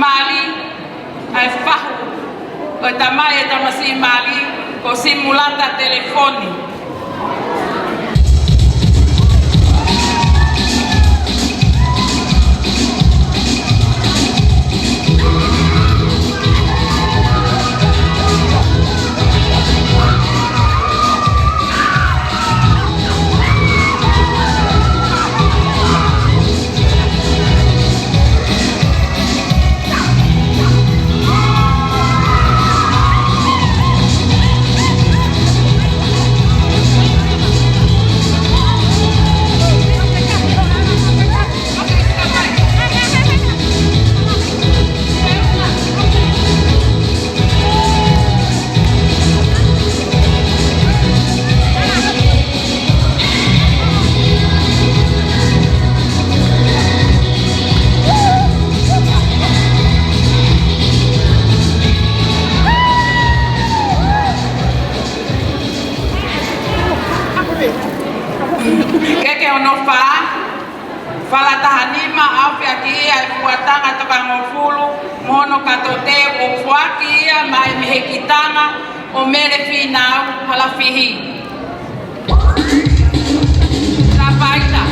mali, ʻa e fahu ʻo e tamai ʻa e tamasiʻi mali, ko Simulata Telefoni. Falatahanima, ʻaofia ki ai e fuatanga toko hongofulu mo hono kato teu, ʻoku foaki ia maʻá e mehekitanga ʻo Mele Fīnau Halafihi. Tapaita.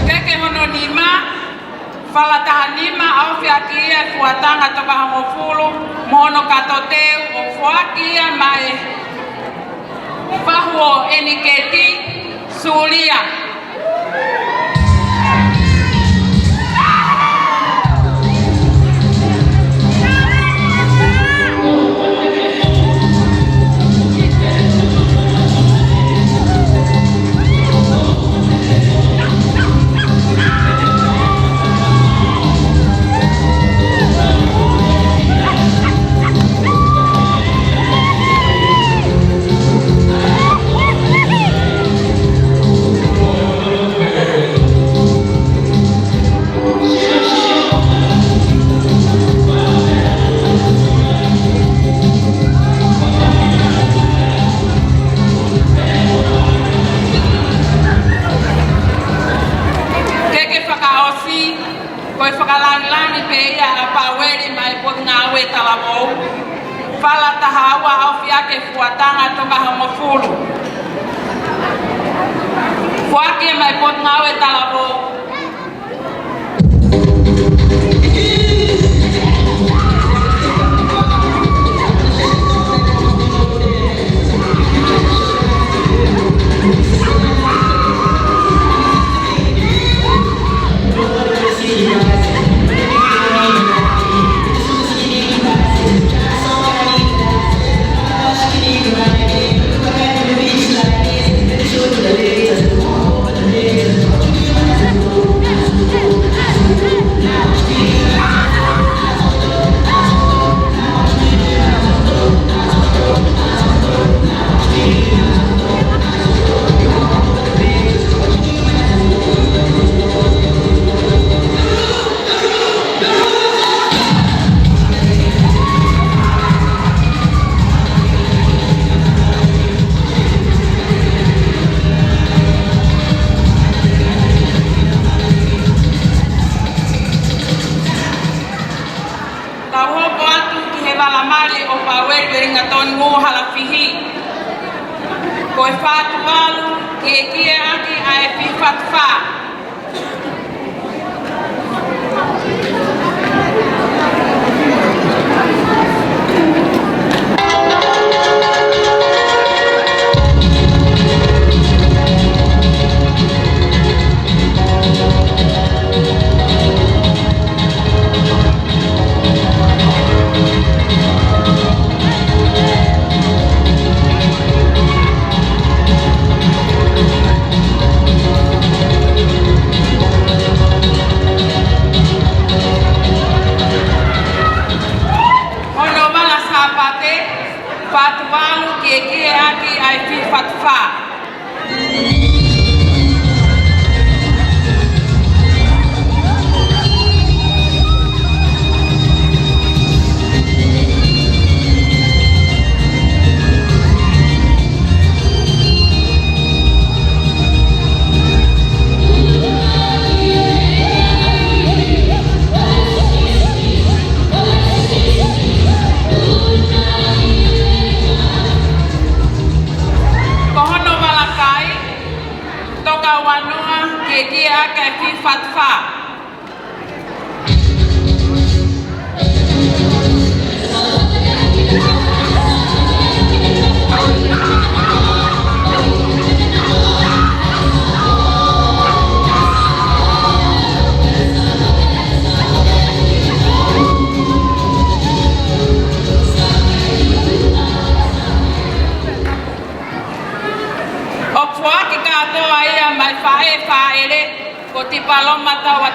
Keke hono nima, falatahanima, ʻaofia ki ai e fuatanga toko hongofulu mo hono kato teu, ʻoku foaki ia maʻá e fahu ʻo ʻEniketi Sulia. Keke fakaʻosi, ko e fakalāngilangi pē ia ʻa Paueli mei Potungāue Talavou. Falataha ua, ʻaofia ki ai e fuatanga toko hongofulu. Foaki mei Potungāue Talavou. Tau hoko atu ki he vala mali ʻo Paueli Uelingatoni Ngū Halafihi. Ko e fā tuvalu, kiekie ʻaki ʻa e fiha fā tufa.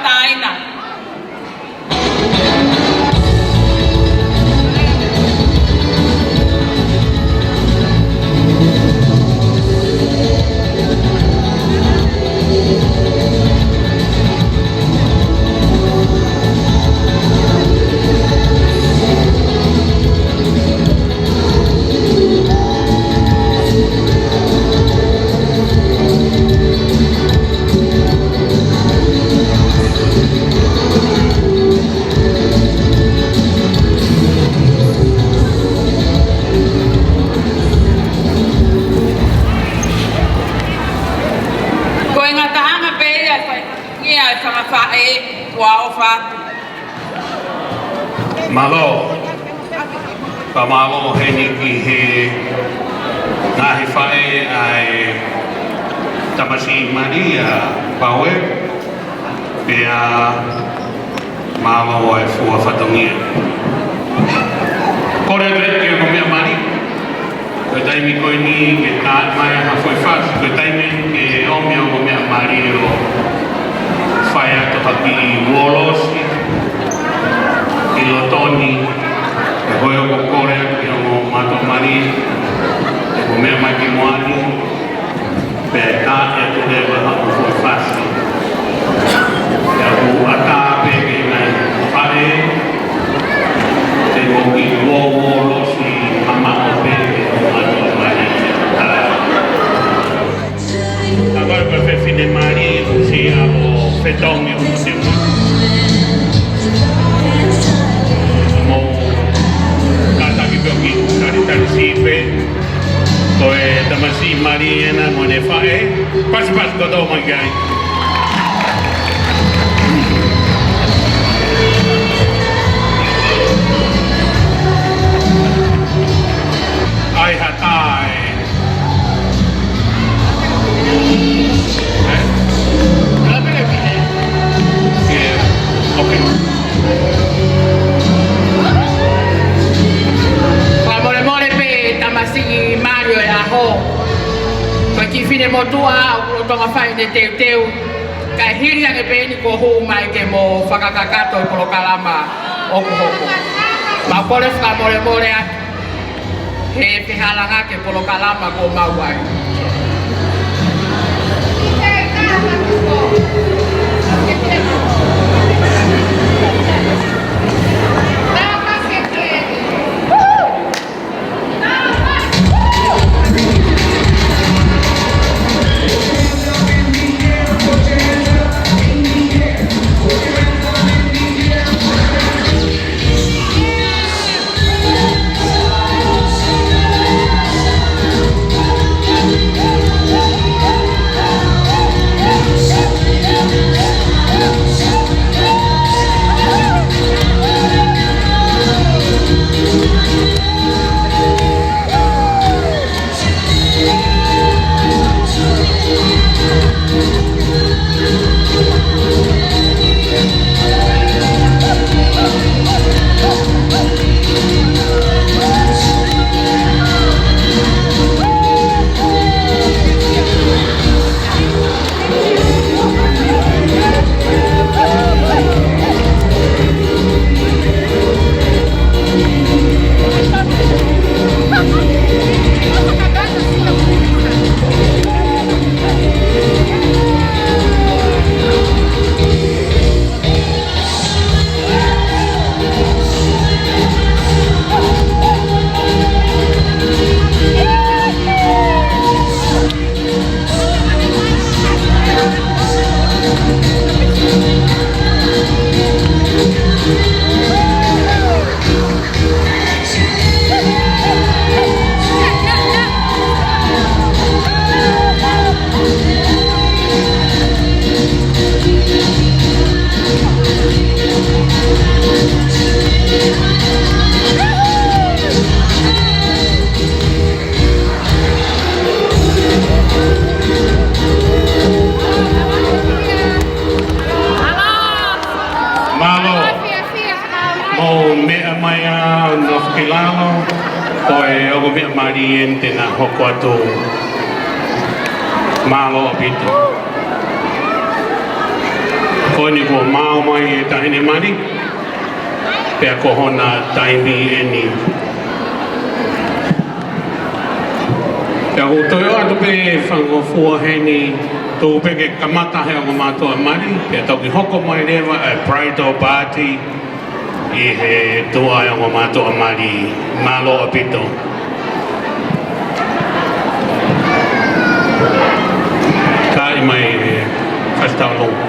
Taina. Ko e ngataʻanga pē ia, fai, ia, fanga faʻē, ʻoku ou ʻofa atu. Mālō. Fakamālō heni ki he ngaahi faʻē ʻa e tamasiʻi mali ʻa Paue. Pea mālō e fua fatongia. Kole atu ki he ongo meʻa mali. Ko e taimi ko eni ke tā mai ha foʻi fasi, ko e taimi ke ʻomi e ongo meʻa mali ʻo fai atu ha kiʻi uolosi ʻi loto ni, ʻe hoko ʻo kole atu ki he ongo mātuʻa mali, ʻe ko e meʻa mai ki muʻa ni, pea ʻe ʻatu leva ha foʻi fasi. Pea ʻoku ʻatā pē ke ngai fale, te mo kiʻi uolosi mamaʻo pē ke mo atu mai. ʻA ko e fefine mali, ʻosi ʻa ʻo fetongi ʻo te mo. Mo kātaki pē ʻo kiʻi talitali siʻi pē. Ko e tamasiʻi mali ena mo ʻene faʻē. Pasipasi kotoa mai ki ai. ʻAi ha tae. Eh? Yeah. Okay. Fakamolemole pē tamasiʻi mali ʻo e ʻaho. Ko e kiʻi finemotuʻa ʻoku lolotonga fai ʻene teuteu. Kae hili ange pē eni kuo hū mai ke mo fakakakato e polokalama ʻoku hoko. Mau kole fakamolemole atu he fehalānaki e polokalama kuo mau ʻai. Mālō. Mou meʻa mai ā, nofo ki lalo, ko e ongo meʻa mali eni te na hoko atu. Mālō ʻaupito. Ko eni kuo maʻu mai e taʻahine mali, pea ko hona taimi eni. Pea ʻoku toe ʻoatu pē e fakangofua heni, tuku pē ke kamata he ongo mātuʻa mali, pea toki hoko mai leva e bridal party ʻi he tuʻa e ongo mātuʻa mali. Mālō ʻaupito. Kai mai e Fasi Taulongo.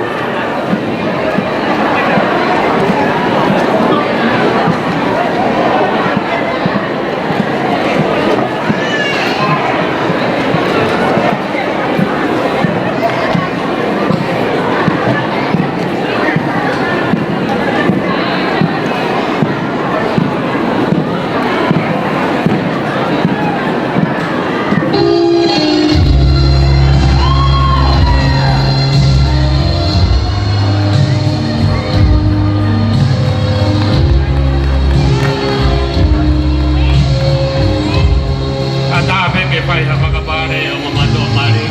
Kae ʻatā pē ke fai ha fakapale ʻo e ongo mātuʻa mali.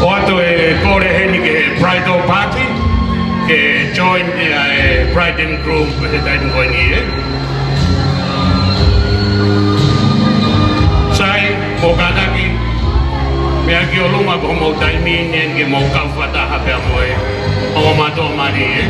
ʻOatu e kole heni ki he bridal party ke join ʻi he bride and groom he taimi ko eni, ē. Sai, mou kātaki, meʻa ki ʻolunga ko hoʻomou taimi ni eni ke mou kau fakataha pea mo e ongo mātuʻa mali, ē.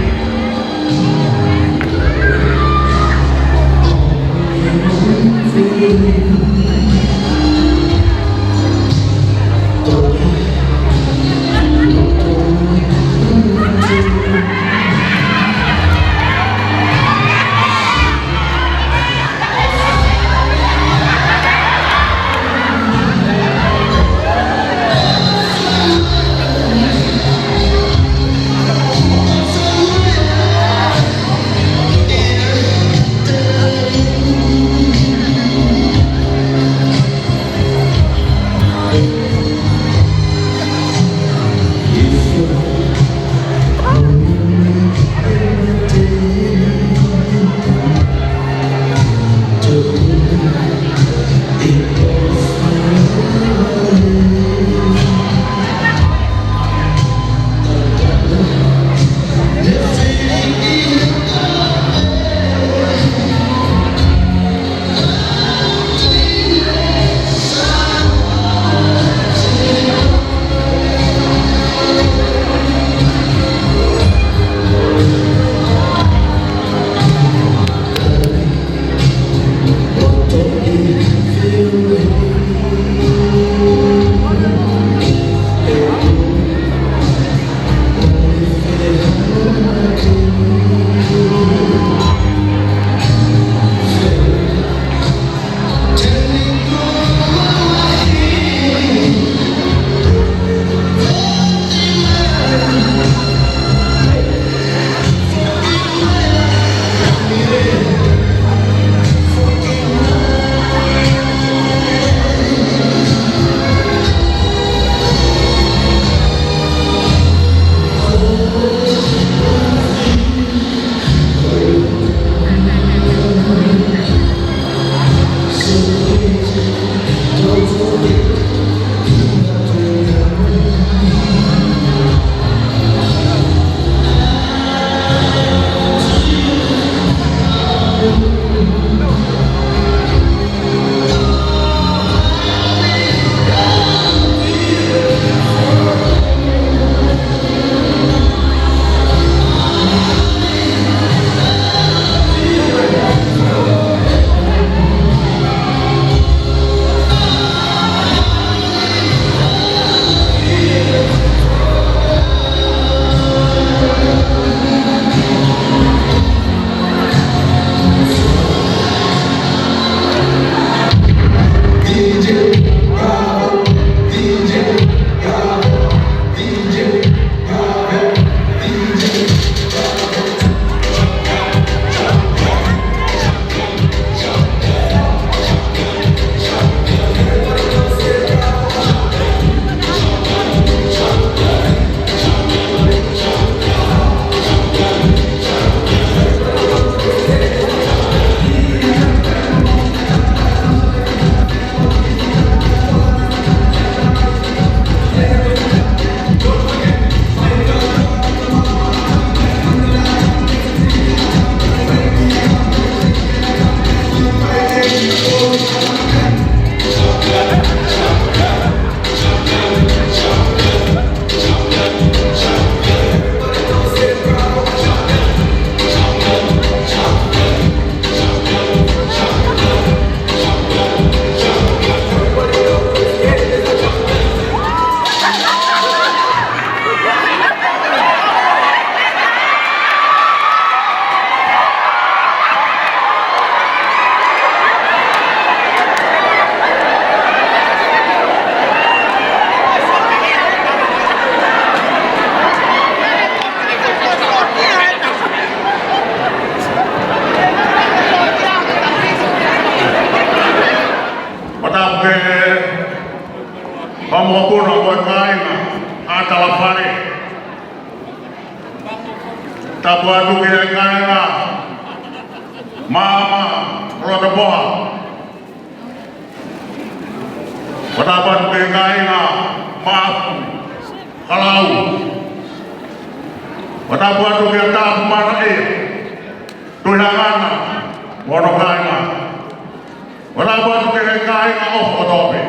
Fakamoʻoni atu ki he kāinga ʻa Talafale. Tapu atu ki he kāinga Maama Lotopoha. Fakatapu atu ki he kāinga Maʻafu Kalau. Fakatapu atu ki he Tāpumalieʻia Tuʻihangana mo hono kāinga. Fakatapu atu ki he kāinga ʻo Fokotope.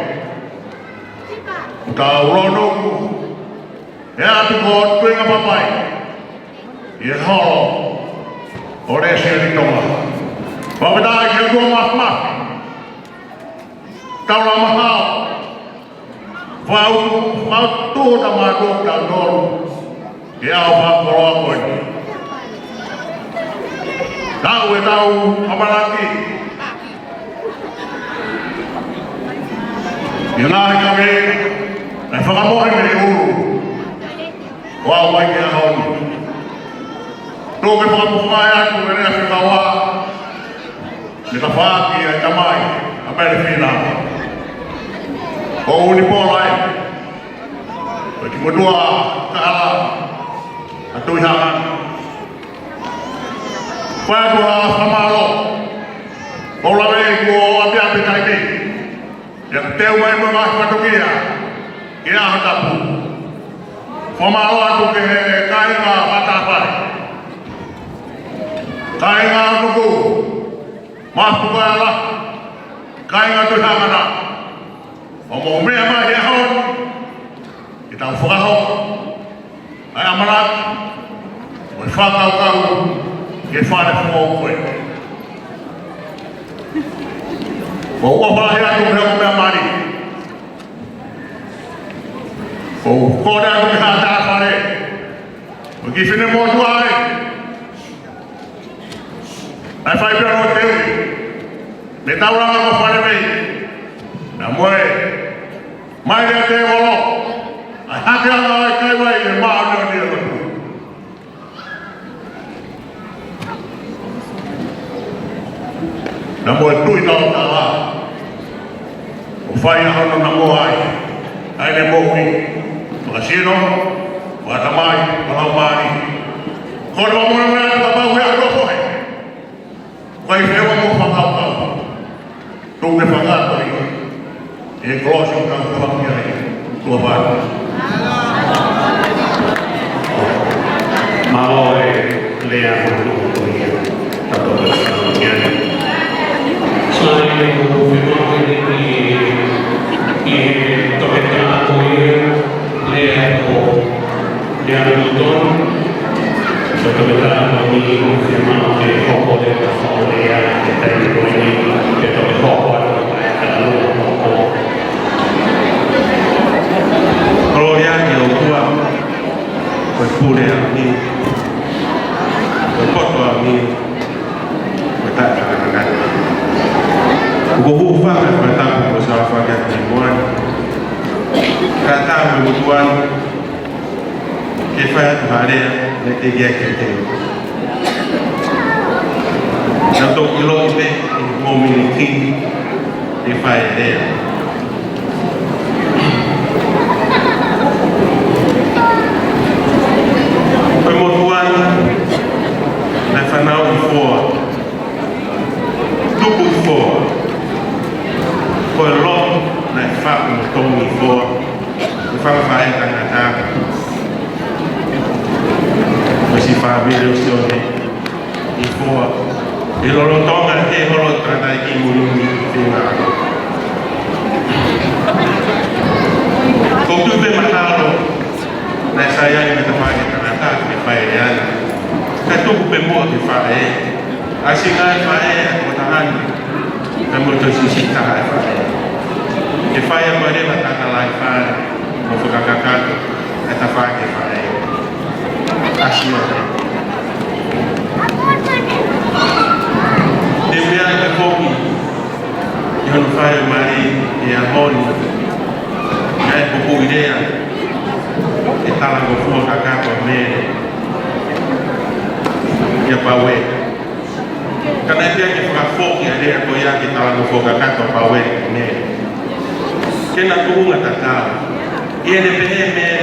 Tau lōnuku he ʻapi ko Tuʻingapapai, ʻi he holo ʻo Lesieli Tonga. Fakafetaʻi ki he ʻOtua Māfimafi. Tau lau mahalo. Fau, fau tō ta mātou tau nō. Ke ʻau fakakoloa ko eni. Tau e tau ʻamanaki. ʻI he ngaahi kave, ʻe fakamohe mei ʻulu. ʻO aʻu mai ki he ʻaho ni. Tau ke fakamoʻoni atu e lea fekauʻaki mei he tafaʻaki ʻa e tamai, ʻa Mele Fina. Ko ʻUnipola ē. Ko e kiʻi motuʻa kahala ʻa Tuʻihangana. Fai atu ha fakamālō. Ko e lave kuo ʻapiʻapi taimi. ʻIo, teu mai mo e ngaahi fatongia ki he ʻaho tapu. Fakamālō atu ki he kāinga Matafale, kāinga Nuku, Mafutukaiala, kāinga Tuʻihangana. ʻO mou meʻa mai he ʻaho ni, ke tau fakahoko ʻa e ʻamanaki mo e fakakaukau ki he fale foʻou ko ē. Ko ʻeku ʻofa lahi atu ki he ongo meʻa mali. Ko ʻeku kole atu ki he haʻa Talafale, ko e kiʻi finemotuʻa ē. ʻAi fai pē ʻo teu mei he taulanga ko Falemei. Naʻa mo e mai lea tēvolo. ʻAi hake anga ʻa e kaivai ʻe māʻoniʻoni ʻa e lotu. Naʻa mo e tui tau tala. ʻO fai ʻa hono naʻa mo ai. ʻAi ne moʻui. Fakasino, fakatamai, fakalaumālie. Ko e moʻui mai ʻa e pau he ʻaho ko ē. Kai fea mo fakakau. Tau ke fakakau ia. E kolosi ka fakakau ia. Tuʻa pā. Mālō e lea ko ia. Tato ia. Sai, ko e fekau ia ki he toketā ko ia. Lea ko Lea Newton, ko e toketā ko eni ʻoku fiemaʻu ke hoko atu e fakalea he taimi ko eni, ke toki hoko atu ʻa e talanoa hoko. Kolōlia ki he ʻOtua, ko e pule ʻa e ʻaho ni, ko e poto ʻa e ʻaho ni, ko e taʻefakangatangata. ʻOku ou hūfanga he fakatapu kuo ʻosi fakahoko ʻi muʻa ni. Kātaki mo e motuʻa ni, ke fai atu ha lea, naʻe teʻeki ai ke teu. Naʻa tau ʻiloʻi pē, ʻi he mōmeniti ni, ke fai e lea. Ko e motuʻa ni, naʻe fanauʻi ʻi Foa. Tupu ʻi Foa. Ko e lotu naʻe faʻu mo tongi ʻi Foa. ʻI he fanga faʻē tangata. Mo e siʻi fāmili ʻo Sione ʻi Foa. ʻI he lolotonga e holo ʻa e tangataʻeiki ʻi muli muli ʻi he fenga. Ko e tuʻu pē mahalo naʻe sai ai mo e tafaʻaki ʻa e tangata ke fai e lea ni. Ka tuku pē muʻa ki he faʻē. ʻAsi ngaahi faʻē ʻa e toko taha ni. Ka mo e toʻu siʻisiʻi taha e faʻē. Ke fai ʻa e lea ʻa e tangata lahi fale. Mo fakakakato e tafaʻaki ʻa e faʻē. ʻAsi ʻo te. Te u meʻa ke foki ʻi hono fai mali ʻi he ʻaho ni, naʻe poupou lea ʻe he talangofua kakato ʻa Mele kia Pauē. Ka naʻe pehē ke fakafoki ʻa e lea ko ia ki he talangofua kakato ʻa Pauē kia Mele. Ke na tuʻunga tatau. ʻI heʻene pehē meʻa,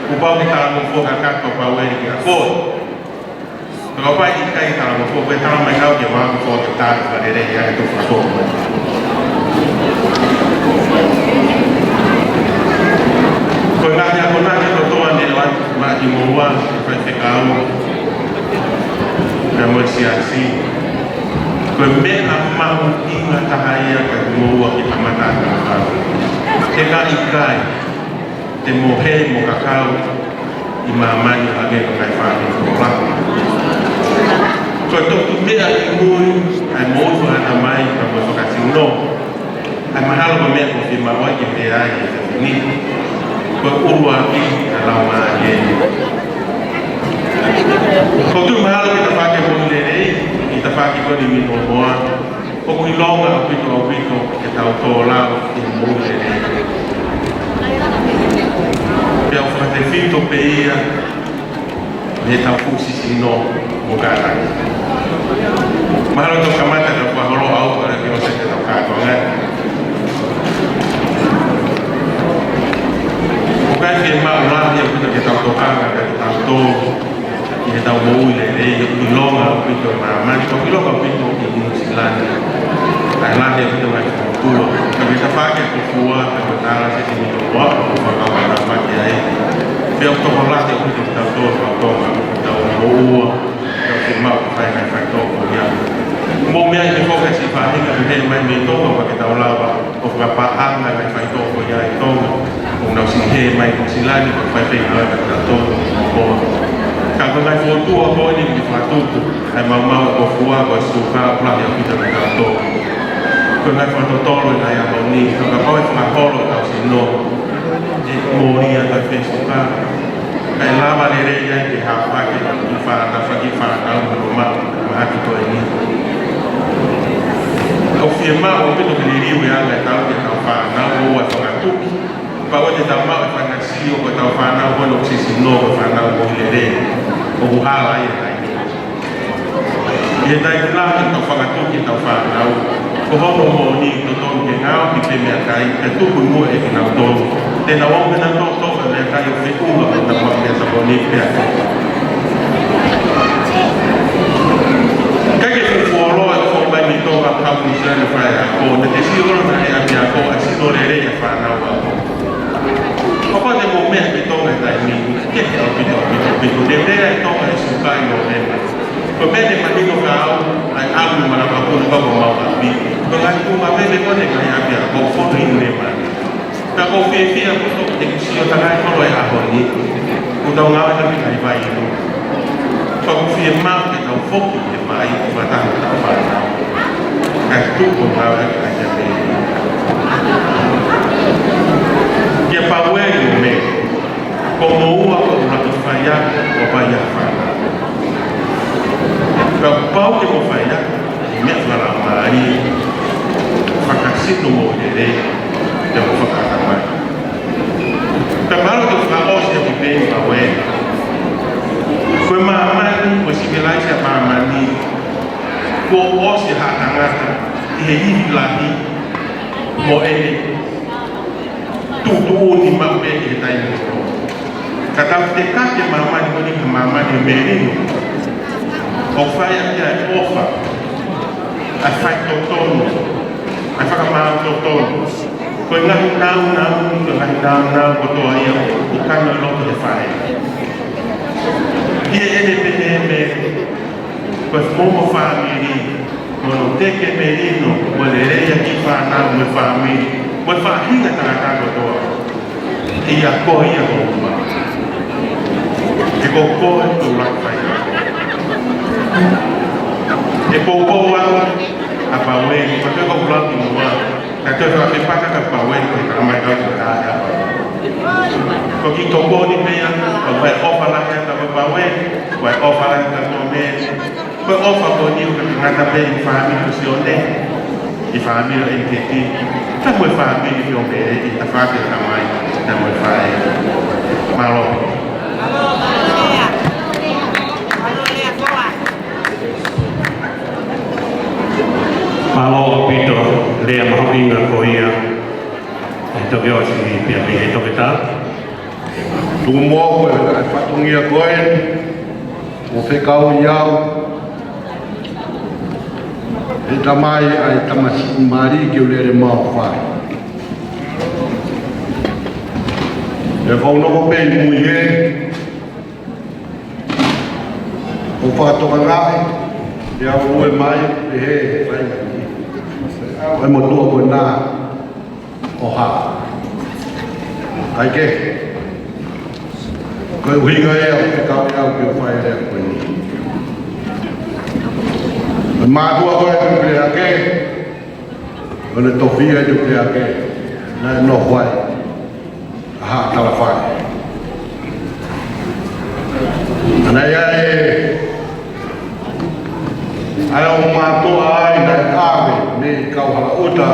kuo pau ke talangofua kakato Paueli kiate koe. Pea kapau ʻe ʻikai talangofua, ko e tala mai kau ke maʻu koe ke tala fakalelei ʻa e toʻu fakatō. Ko e ngaahi akonaki kotoa ne ʻoatu maʻa kimoua, faifekau, pea mo e siasi. Ko e meʻa mahuʻinga taha ia kiate kimoua ke kamata ʻa e kau. He ka ʻikai, te mou hē mo kakau ʻi māmani ʻo hangē ko e ngaahi fāmili kotoa. Ko e toki meʻa ʻi mui, ʻa e moʻui fakaʻatamai, pea mo e fakasino. ʻA e mahalo ko e meʻa ʻoku fiemaʻu ai ke pehē ai e fefini. Ko e ʻuluaki ʻa e laumālie. ʻOku ou tui mahalo ki he tafaʻaki moʻui lelei, ki he tafaʻaki ko eni minomoa, ʻoku ʻilonga ʻaupito ʻaupito ke tau tō lau ki he moʻui lelei. Pea ʻoku fakatefito pē ia mei heʻetau fuʻu sisino mo kātaki. Mahalo te u kamata ka fakaholo au ka ke ʻosi ke tau kātoanga. ʻOku ʻikai fiemaʻu lahi ʻaupito ke tau tokanga ka ke tau tō ʻi heʻetau moʻui lelei, ʻoku ʻilonga ʻaupito ʻi māmani, ʻoku ʻilonga ʻaupito ʻi Nuʻu Sila ni. ʻA e lahi ʻaupito ngaahi fakatua. Ka mei he tafaʻaki ko fua, ka ko tala se tini to wa, ʻoku fakapapauʻi ai. Pea ʻoku tokolahi ʻaupito kitautolu kau Tonga, tau moʻua, tau fiemaʻu ke fai ngaahi faitoʻo ko ia. Mou meʻa ʻi he foka si faʻahinga ʻoku hē mai mei Tonga, ʻoku ʻikai ke tau lava ʻo fakapaʻanga ngaahi faitoʻo ko ia ʻi Tonga. ʻOku nau siʻi hē mai Nuʻu Sila ni, ʻoku fai pē ngāue kiate kitautolu ko Tonga. Ka ko e ngaahi fakatua ko eni ʻoku fakatupu, ʻa e maumau ko fua, ko e suka, ʻoku lahi ʻaupito kiate kitautolu. Ko e ngaahi fakatotolo ʻi he ngaahi ʻaho ni, ka kapau ʻe fakaholo ʻetau sino, ʻe mōlia ʻa e fesuka. Kae lava lelei ai ke hāfaki ʻa e fānau, faki fānau, mo maʻu, maʻaki ko eni. ʻOku fiemaʻu ʻaupito ke liliu e anga ʻetau, ke tau fānau, ʻo ua fakatuki. Pau ʻe te tau maʻu e fanga sio, ko ʻetau fānau, ko ʻenau sisino, ko e fānau moʻui lelei. ʻOku hala ai e taimi. ʻI he taimi lahi ʻetau fakatuki ʻetau fānau, ko hono moʻoni totonu ke ngāue ki he meʻakai, ke tuku muʻa ʻe kinautolu. Te nau ō pē nautolu ʻo fai meʻakai ʻo feʻunga mo ʻenau maʻu meʻatokoni pea. ʻIkai ke fuoloa e foʻi mai mei Tonga kau Nuʻu Sila ni fai ako, naʻe te sio ʻona he ʻapiako ʻa e sino lelei ʻa e fānau ako. Kapau te mou meʻa ki Tonga he taimi ni, ke he ʻaupito, ʻaupito, ʻaupito. Lelei ʻa e Tonga he suka ʻi Nōvema. Ko e meʻa ne mahino kia au, ʻa e ʻamu ʻi Manavahekula pea mo Maʻuʻapi. Ko e ngaahi tuʻunga veve ko eni ngaahi ʻapiako, fono ʻi Nōvema. Ka ʻoku ou fiefia ʻaupito ke sio tangai kolo e ʻaho ni. ʻOku tau ngāue ki he ngaahi vai inu. Ka ʻoku fiemaʻu ke tau foki ki he vai, ʻo fakataha mo ʻetau fānau. Kae tuku ngāue ki he vai inu. Kia Paueli mo Mele, ko moua ko e ʻuluaki faiako ʻo e vai ʻa e fānau. Kapau te mou faiako, ʻi he meʻa fakalaumālie, fakasino mo lelei, te mou fakaʻatamai. Ka mahalo te u fakaʻosi ʻaki pē ʻa Paueli. Ko e māmani, ko e sivilaise ʻa māmani, kuo ʻosi haʻa tangata ʻi he ivi lahi mo ʻene tuʻutuʻuni maʻu pē ʻi he taimi kotoa. Ka tau te kake māmani ko eni ha māmani melino. ʻOku fai ʻaki ʻa e ʻofa, ʻa e faitotonu, ʻa e fakamaau totonu. Ko e ngaahi nāunau, ko e ngaahi nāunau kotoa ia ʻoku kano ʻi loto he faʻē. ʻI heʻene pehē meʻa, ko e fuʻu mo fāmili, mo hono teke melino, mo lelei ʻa e kiʻi fānau, mo e fāmili, mo e faʻahinga tangata kotoa. ʻIa ko ia ko uma. Ke ko koe ko e ʻuluaki faiako. ʻE poupou atu ʻa Paueli, ka ko e ʻuluaki muʻa. Ka te u fakapata kia Paueli ko e tala mai kau ko e taha ia. Ko e kiʻi tokoni pē ia, ko e ʻofa lahi atu kia Paueli, ko e ʻofa lahi atu kia Mele. Ko e ʻofa ko eni ʻoku ngata pē ʻi he fāmili ʻo Sione, ʻi he fāmili ʻo ʻEniketi, ka mo e fāmili ʻo Mele, ʻi he tafaʻaki ʻo e tamai, ka mo e faʻē. Mālō. Mālō ʻaupito, lea mahuʻinga ko ia. ʻE Toki ʻosi pea mei he toketā. Tuku muʻa ko e fatongia ko ē, ʻo fekauʻi au ʻe he Tamai ʻa e tamasiʻi mali ke u lele maʻu fai. Pea ko u nofo pē ʻi mui hē, ʻo fakatokangaʻi, pea u ʻomi mai, pehē ʻe he fai mai. ʻE motuʻa ko ena, ʻo hā. ʻAi ke. Ko e ʻuhinga ia ʻoku fekauʻi au ke u fai e lea ko eni. Ko e mātuʻa ko ē ʻo e Tuʻipelehake, ʻo ne tofiʻa e Tuʻipelehake, naʻe nofo ai ʻa Haʻa Talafale. Naʻe ʻi ai e, ʻa e ongo mātuʻa ai naʻe ʻave mei Kauhalaʻuta,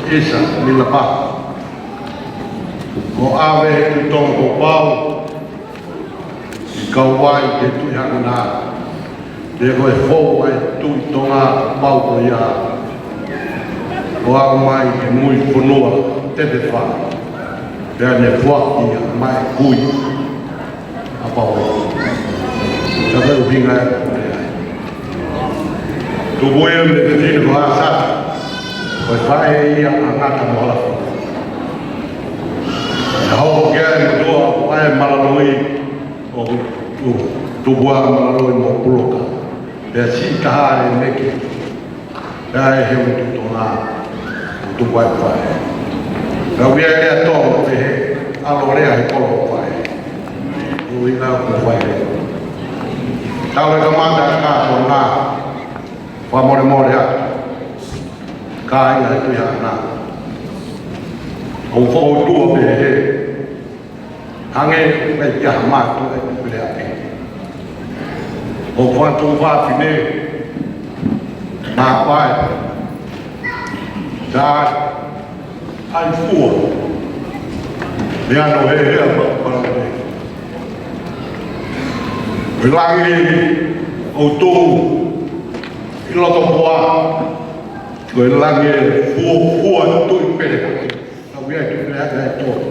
ʻIsa Milapaha. ʻO ʻave he Tuʻi Tonga Poupou, ʻi Kauai ki he Tuʻi Haʻamonga. Pea ko e fou ʻa e Tuʻi Tonga Poupou ko ia, ʻo aʻu mai ki mui fonua Tefefa. Pea ne foaki ia maʻa e kui ʻa Paulo. Ka ko e ʻuhinga ia ʻo e lea. Tupu ia mei he fefine ko Haʻasata, ko e faʻē ia ʻa Ngata mo Halafihi. Naʻe hoko ki ai e motuʻa ʻo ʻai e Malaloi, ʻo, ʻo tupu ʻa Malaloi mo Puloka. Pea siʻi taha e meke. Pea ʻi he ʻutu Tonga, ʻutu Vaivai. Pea ʻoku ʻi ai e lea Tonga pehē, ʻalu ʻo lea he kolo ʻo fai. ʻUhinga ʻoku fai. Tau leka mata ka Tonga, fakamolemole atu. Kāinga he Tuʻi Haʻana. ʻOku fakaʻutua pehē. Hangē ko e kia ha mātuʻa ʻi Tuʻipelehake. ʻOku fakaʻutua fafine, mātuʻa, tā, ʻai fua. Meʻa no he hea ma, ma, ko e langi ʻoku tō ʻi loto poa, ko e langi fua, fua Tuʻipelehake. Ka ʻoku ʻi ai e Tuʻipelehake ʻe tolu.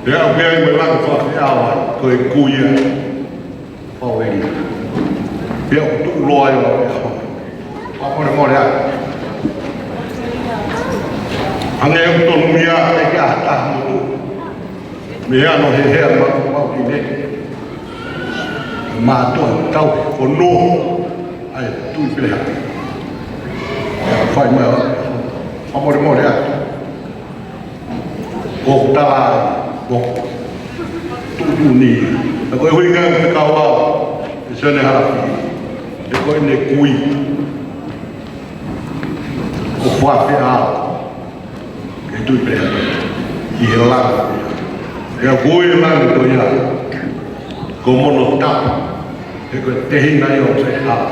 Pea ʻoku ʻi ai mo e langi fakafeʻao ai, ko e kui ia. Pau eni. Pea ʻoku tuʻuloa ai ʻo pea hoi. Fakamolemole atu. Hangē ʻoku tonu mia e ke ʻata motu. Meʻa no he hea ma, ma ki ne. Mātuʻa tau he fonua. ʻAi, Tuʻipelehake. Fai mai ʻo. Fakamolemole atu. Ko tala, ko tuʻutuʻuni. Ka ko e ʻuhinga ʻoku fekau au ʻe Sione Halafihi, he ko ʻene kui ʻoku fakafeʻao ki he Tuʻipelehake ʻi he langi. Pea ko e langi ko ia, ko mono tapu. He ko e tehinga ia ʻo e hala.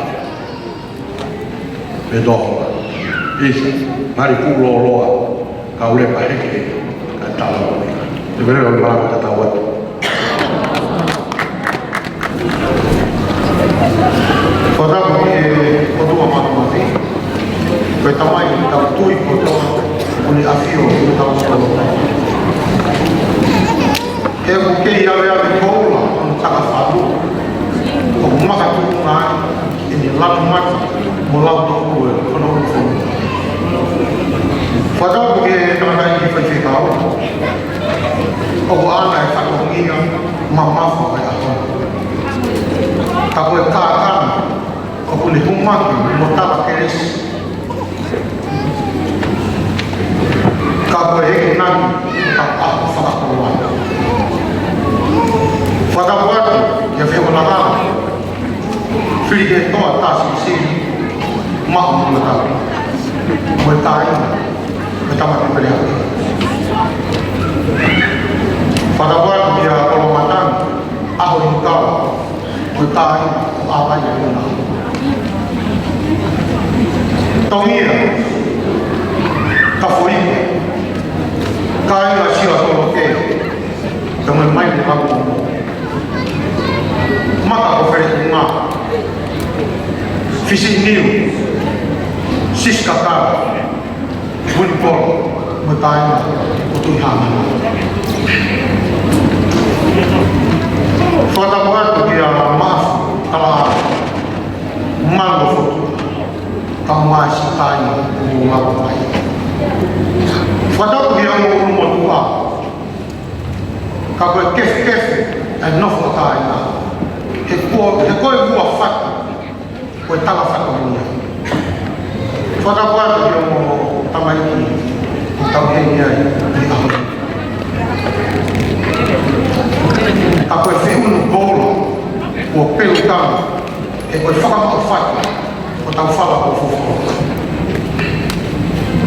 Pea tō. ʻIsa, ngali fuʻu lōloa, ka ule pa heke, ka tala ʻo e. Te mene ʻo mala ka tau atu. Ko tapu ki he ʻOtua Māfimafi, ko e Tamai ʻetau tui kotoa, ʻoku ne ʻafio ʻi hotau lotolotonga. He ʻoku kei ʻaveʻave koula hono takafalu. ʻOku makatuʻunga ai ʻene lanu mata mo lau tōkulu ʻi hono ʻulu fonua. Fakatapu ki he tangataʻeiki faifekau. ʻOku ʻaʻana e fatongia mamafa ʻo e ʻaho. Ka ko e kākano ʻoku ne humaki mo tala kelesi. Ka ko e heke nani ka ʻaho fakakoloa. Fakatapu atu kia Fehua Laka, Fili ke toa tā silisili, maʻu mo tala. Mo e kāinga, mo e tama ke pele atu. Fakatapu atu kia Kolomatanga, ʻAho ʻi Kau, ko e kāinga ʻo ʻAvai ʻi Luna. Tongia, Kafoika, kāinga Siua Toloke, ka mai mai mo Kamu. Maka ko Feleʻunga, Fisi Niu, Sisikaka, Vunipo, mo e kāinga ʻo Tuʻihāmana. Fakatapu atu kia Maʻafu Kalaʻā, Malu ʻo Fotu, kae ʻumaʻā siʻi kāinga ʻoku mou lava mai. Fakatapu kia Ulumotuʻa, ka ko e kefekefe ʻa e nofo ʻa e kāinga, he ko, he ko e vua fatu, ko e tala fatu ia. Fakatapu atu ki hoʻomou tamaiki ʻoku tau ʻi heni ai ʻi he ʻaho ni. Ka ko e feʻunu koula kuo pelu tama, he ko e fakamaʻu fatu ʻo hotau fala kuo fuofua.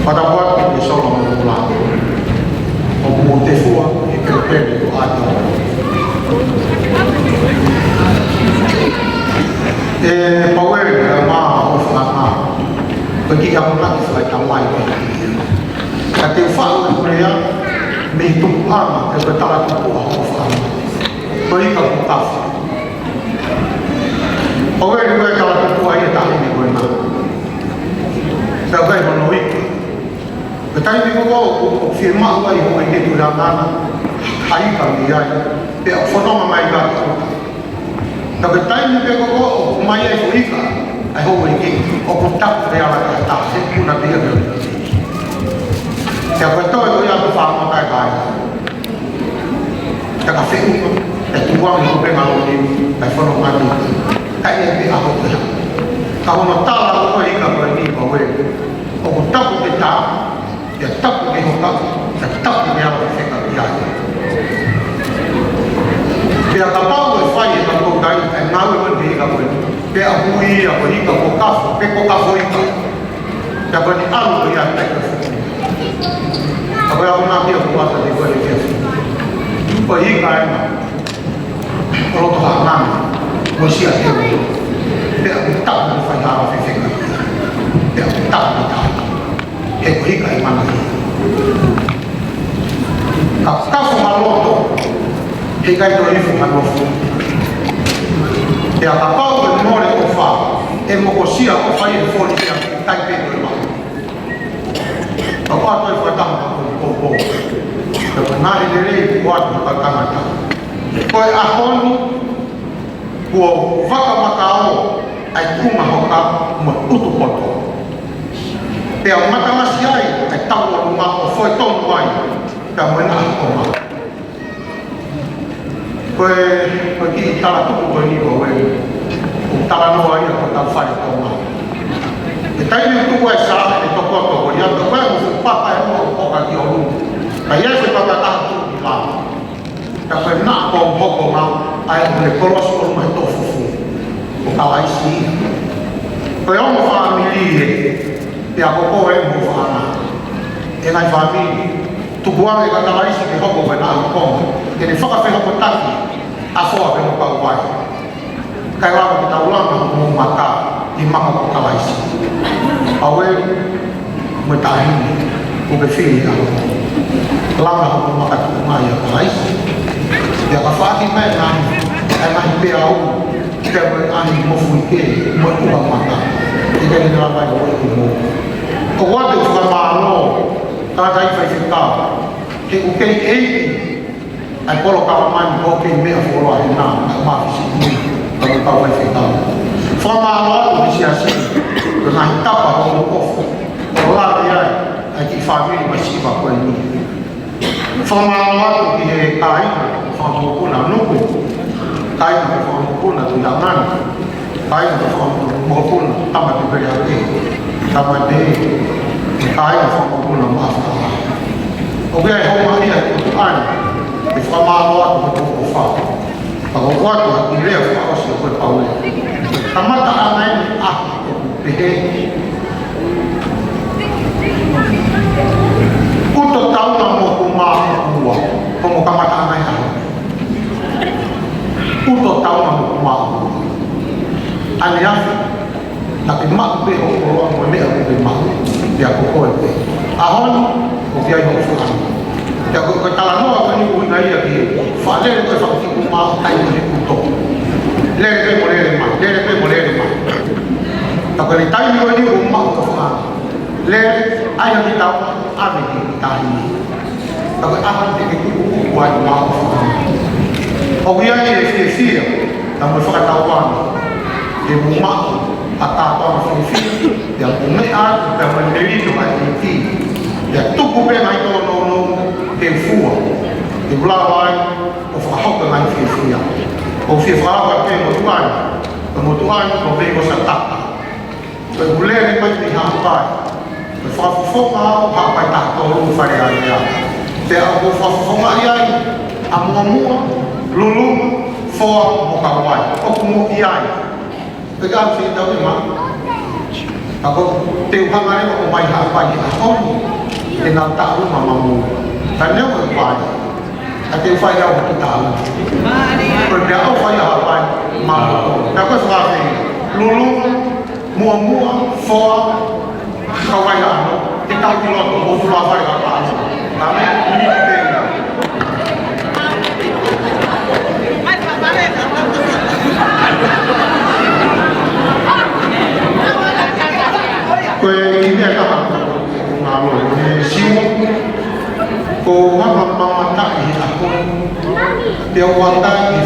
Fakatapu atu ki Solo mo Lula, ʻoku mou tefua ʻi he pelepele ʻo ʻAta. ʻE Paueli, ʻa e mā ʻo Fakamaʻa, ko e kiʻi akonaki fakatamai pē. Ka te u faʻu ʻeku lea mei he tupuʻanga ʻo e talatupuʻa ʻo Fakamaʻa, ko e ika kuo kafo. Paueli, ko e talatupuʻa ia ʻa e taʻahine ko ena. Pea ʻikai hono ika. Ko e taimi ko ē ʻoku, ʻoku fiemaʻu ai ʻe he houʻeiki ʻo e Tuʻihāmana ha ika mei ai, pea ʻoku fononga mai ʻa e ika. Ka ko e taimi pē ko ē ʻoku ʻomai ai e foʻi ika ʻa e houʻeiki, ʻoku tapu pē ala ki ha taha, he ʻoku na pē ia ke ʻomi. Pea ko e toe ko ia ʻoku fakamaka e kāinga. Pea ka feʻunga, pea tukuange ʻi he kupenga ʻo e lotolotonga, pea fononga ʻi he ika. Ka ʻi ai pē ʻaho ko ia, ka hono tala ko ē ʻa e ika ko eni, Paueli, ʻoku tapu ke tā, pea tapu ke hoka, pea tapu ke ala fefeka ki ai. Pea kapau ʻe fai ʻe he kau toutai ʻa e ngāue ko eni ki he ika ko eni, pea ʻoku ui ia ko e ika kuo kafo, pe kuo kafo ika, pea ko eni ʻalu ko ia ʻi he taʻu. Ka ko e akonaki ia kuo ʻoatu ʻe he kau ʻi he fiefia. Ko e ika ena ʻo loto haʻangana mo e sia teu. Pea ʻoku tapu ke fai ha ala fefeka. Pea ʻoku tapu ke tā. He ko e ika ʻi he mana. Ka kafo ha loto, heʻikai toe ifo ha nofo. Pea kapau ʻe mole ʻofa, ʻe mokosia ʻofa ʻi he foli ia, ʻikai pē toe maʻu. Ka ʻoatu e fakataha ka ko e poupou. Ka ko e ngaahi lelei kuo ʻoatu ʻe he kau tangata. Ko e ʻaho ni, kuo vakamakaʻo ʻa e tuʻunga hoka mo e utu poto. Pea matalasi ai ʻa e tau ʻolunga ʻo foʻi tonu ai, pea mo e naʻa hoka. Ko e, ko e kiʻi talatuku ko eni, Paueli, ʻoku talanoa ia ki hotau fale Tonga. ʻI he taimi ʻoku tuku ai e sā ʻe he tokoto ko ia, ko e fuʻu papa ʻe ua ʻoku hoka ki ʻolunga. Ka ʻi ai e fuʻu papa ʻe taha tuku ki lalo. Ka ko e naʻa ko hokonga ai ʻo e kolosi ʻolunga he toʻo fufū. Ko Kalaisi. Ko e ongo fāmili ē, pea ko koe mo ho fānau. ʻE ngaahi fāmili, tukuange kia Kalaisi ke hoko ko e naʻa hokonga, ke ne fakafehokotaki ʻa e foha pea mo e kauvai. Kae lava ke tau langa hoʻomou maka ʻi he maka ʻo Kalaisi. Paueli mo e taʻahine ʻoku ke fili ʻi he ʻaho ni. Langa hoʻomou maka tuʻunga ʻia Kalaisi. Pea ka faʻaki mai e ngaahi, e ngaahi peau, pea mo e ngaahi mofuike, mo e ʻuha maka, ʻikai ke ne lava ai ʻo ʻoʻi mo. ʻOku ou ʻoatu e fakamālō, tangataʻeiki faifekau, he ʻoku kei ʻeiki ʻa e polokalama ni, ʻoku kei meʻa fuoloa hena, ʻa e mafisi ni, ka mo e kau faifekau. Fakamālō atu ki he siasi, ko e ngaahi tapa hoʻomou ʻofa ʻo lave ai ʻa e kiʻi fāmili masiva ko eni. Fakamālō atu ki he kāinga fakamokopuna Nuku, kāinga fakamokopuna Tuʻihāmana, kāinga fakamokopuna Tama Tupele Hake, Tama Te, kāinga fakamokopuna Maʻafu Kalaʻā. ʻOku ʻi ai hoʻomou ʻahiʻahi ʻi he ʻaho ni, ke fakamālō atu hoʻomou ʻofa. Ka ʻoku ou ʻoatu ha kiʻi lea fakaʻosi ʻo e Paueli. Kamataʻanga eni ʻa e ʻaho ʻoku pehē: Uto taunga mo hoku mā ʻoku ua, ko hoʻomou kamataʻanga ʻi he ʻaho ni. Uto taunga mo hoku mā ʻoku ua. ʻAneafi, naʻa ke maʻu pē hoʻo koloa mo e meʻa ʻoku ke maʻu, pea ko koe pē. ʻAho ni, ʻoku ʻi ai hoʻo fānau. Pea ko e, ko e talanoa ko eni ʻoku ʻuhinga ia ki he fakalele ko e fakakiku mā ʻo taimi he uto. Lele pē mo lele mai, lele pē mo lele mai. Ka ko e taimi ko eni ʻoku maʻu hoʻo fānau. Lele, ʻai ha kiʻi taunga, ʻave ki tahi. Ka ko e ʻaho te ke tuʻu ʻuʻua ai maʻu. ʻOku ʻi ai e fiefia, ka mo e fakatauange, ke mou maʻu ʻa e kātoanga fiefia, pea mou meʻa atu, pea mo e melino ʻa e ʻEiki. Pea tuku pē ngaahi tōnounou ke fua, ke lava ai ʻo fakahoko e ngaahi fiefia. ʻOku ou fie fakahoko atu pē mo tuʻu ai, mo tuʻu ai, ko e meʻa ko e sataka. Ko e lele mai mei Haʻapai. Ko e fakafofonga au Haʻapai taha tolu Fale Alea. Pea ʻoku ou fakafofongaʻi ai ʻa Muʻomuʻa, Luluma, Foa mo Kauaʻi. ʻOku mou ʻi ai. Pea ka fie tau ʻi ma. Ka ko te u hanga leva ʻo ʻomai Haʻapai he ʻaho ni. Ke nau taʻu ma mamu. Ka neu e vai. Ka te u fai au ki taʻu. Ko e pea au fai Haʻapai ma. Ka ko e fakafe. Luluma, Muʻomuʻa, Foa, Kauaʻi, ʻAno, te tau ki loto, mo tu la fale ka pa. Amen. Ko e kiʻi meʻa ka pa. Mālō, e simu. Ko hanga mamataʻi he ʻaho. Te u atai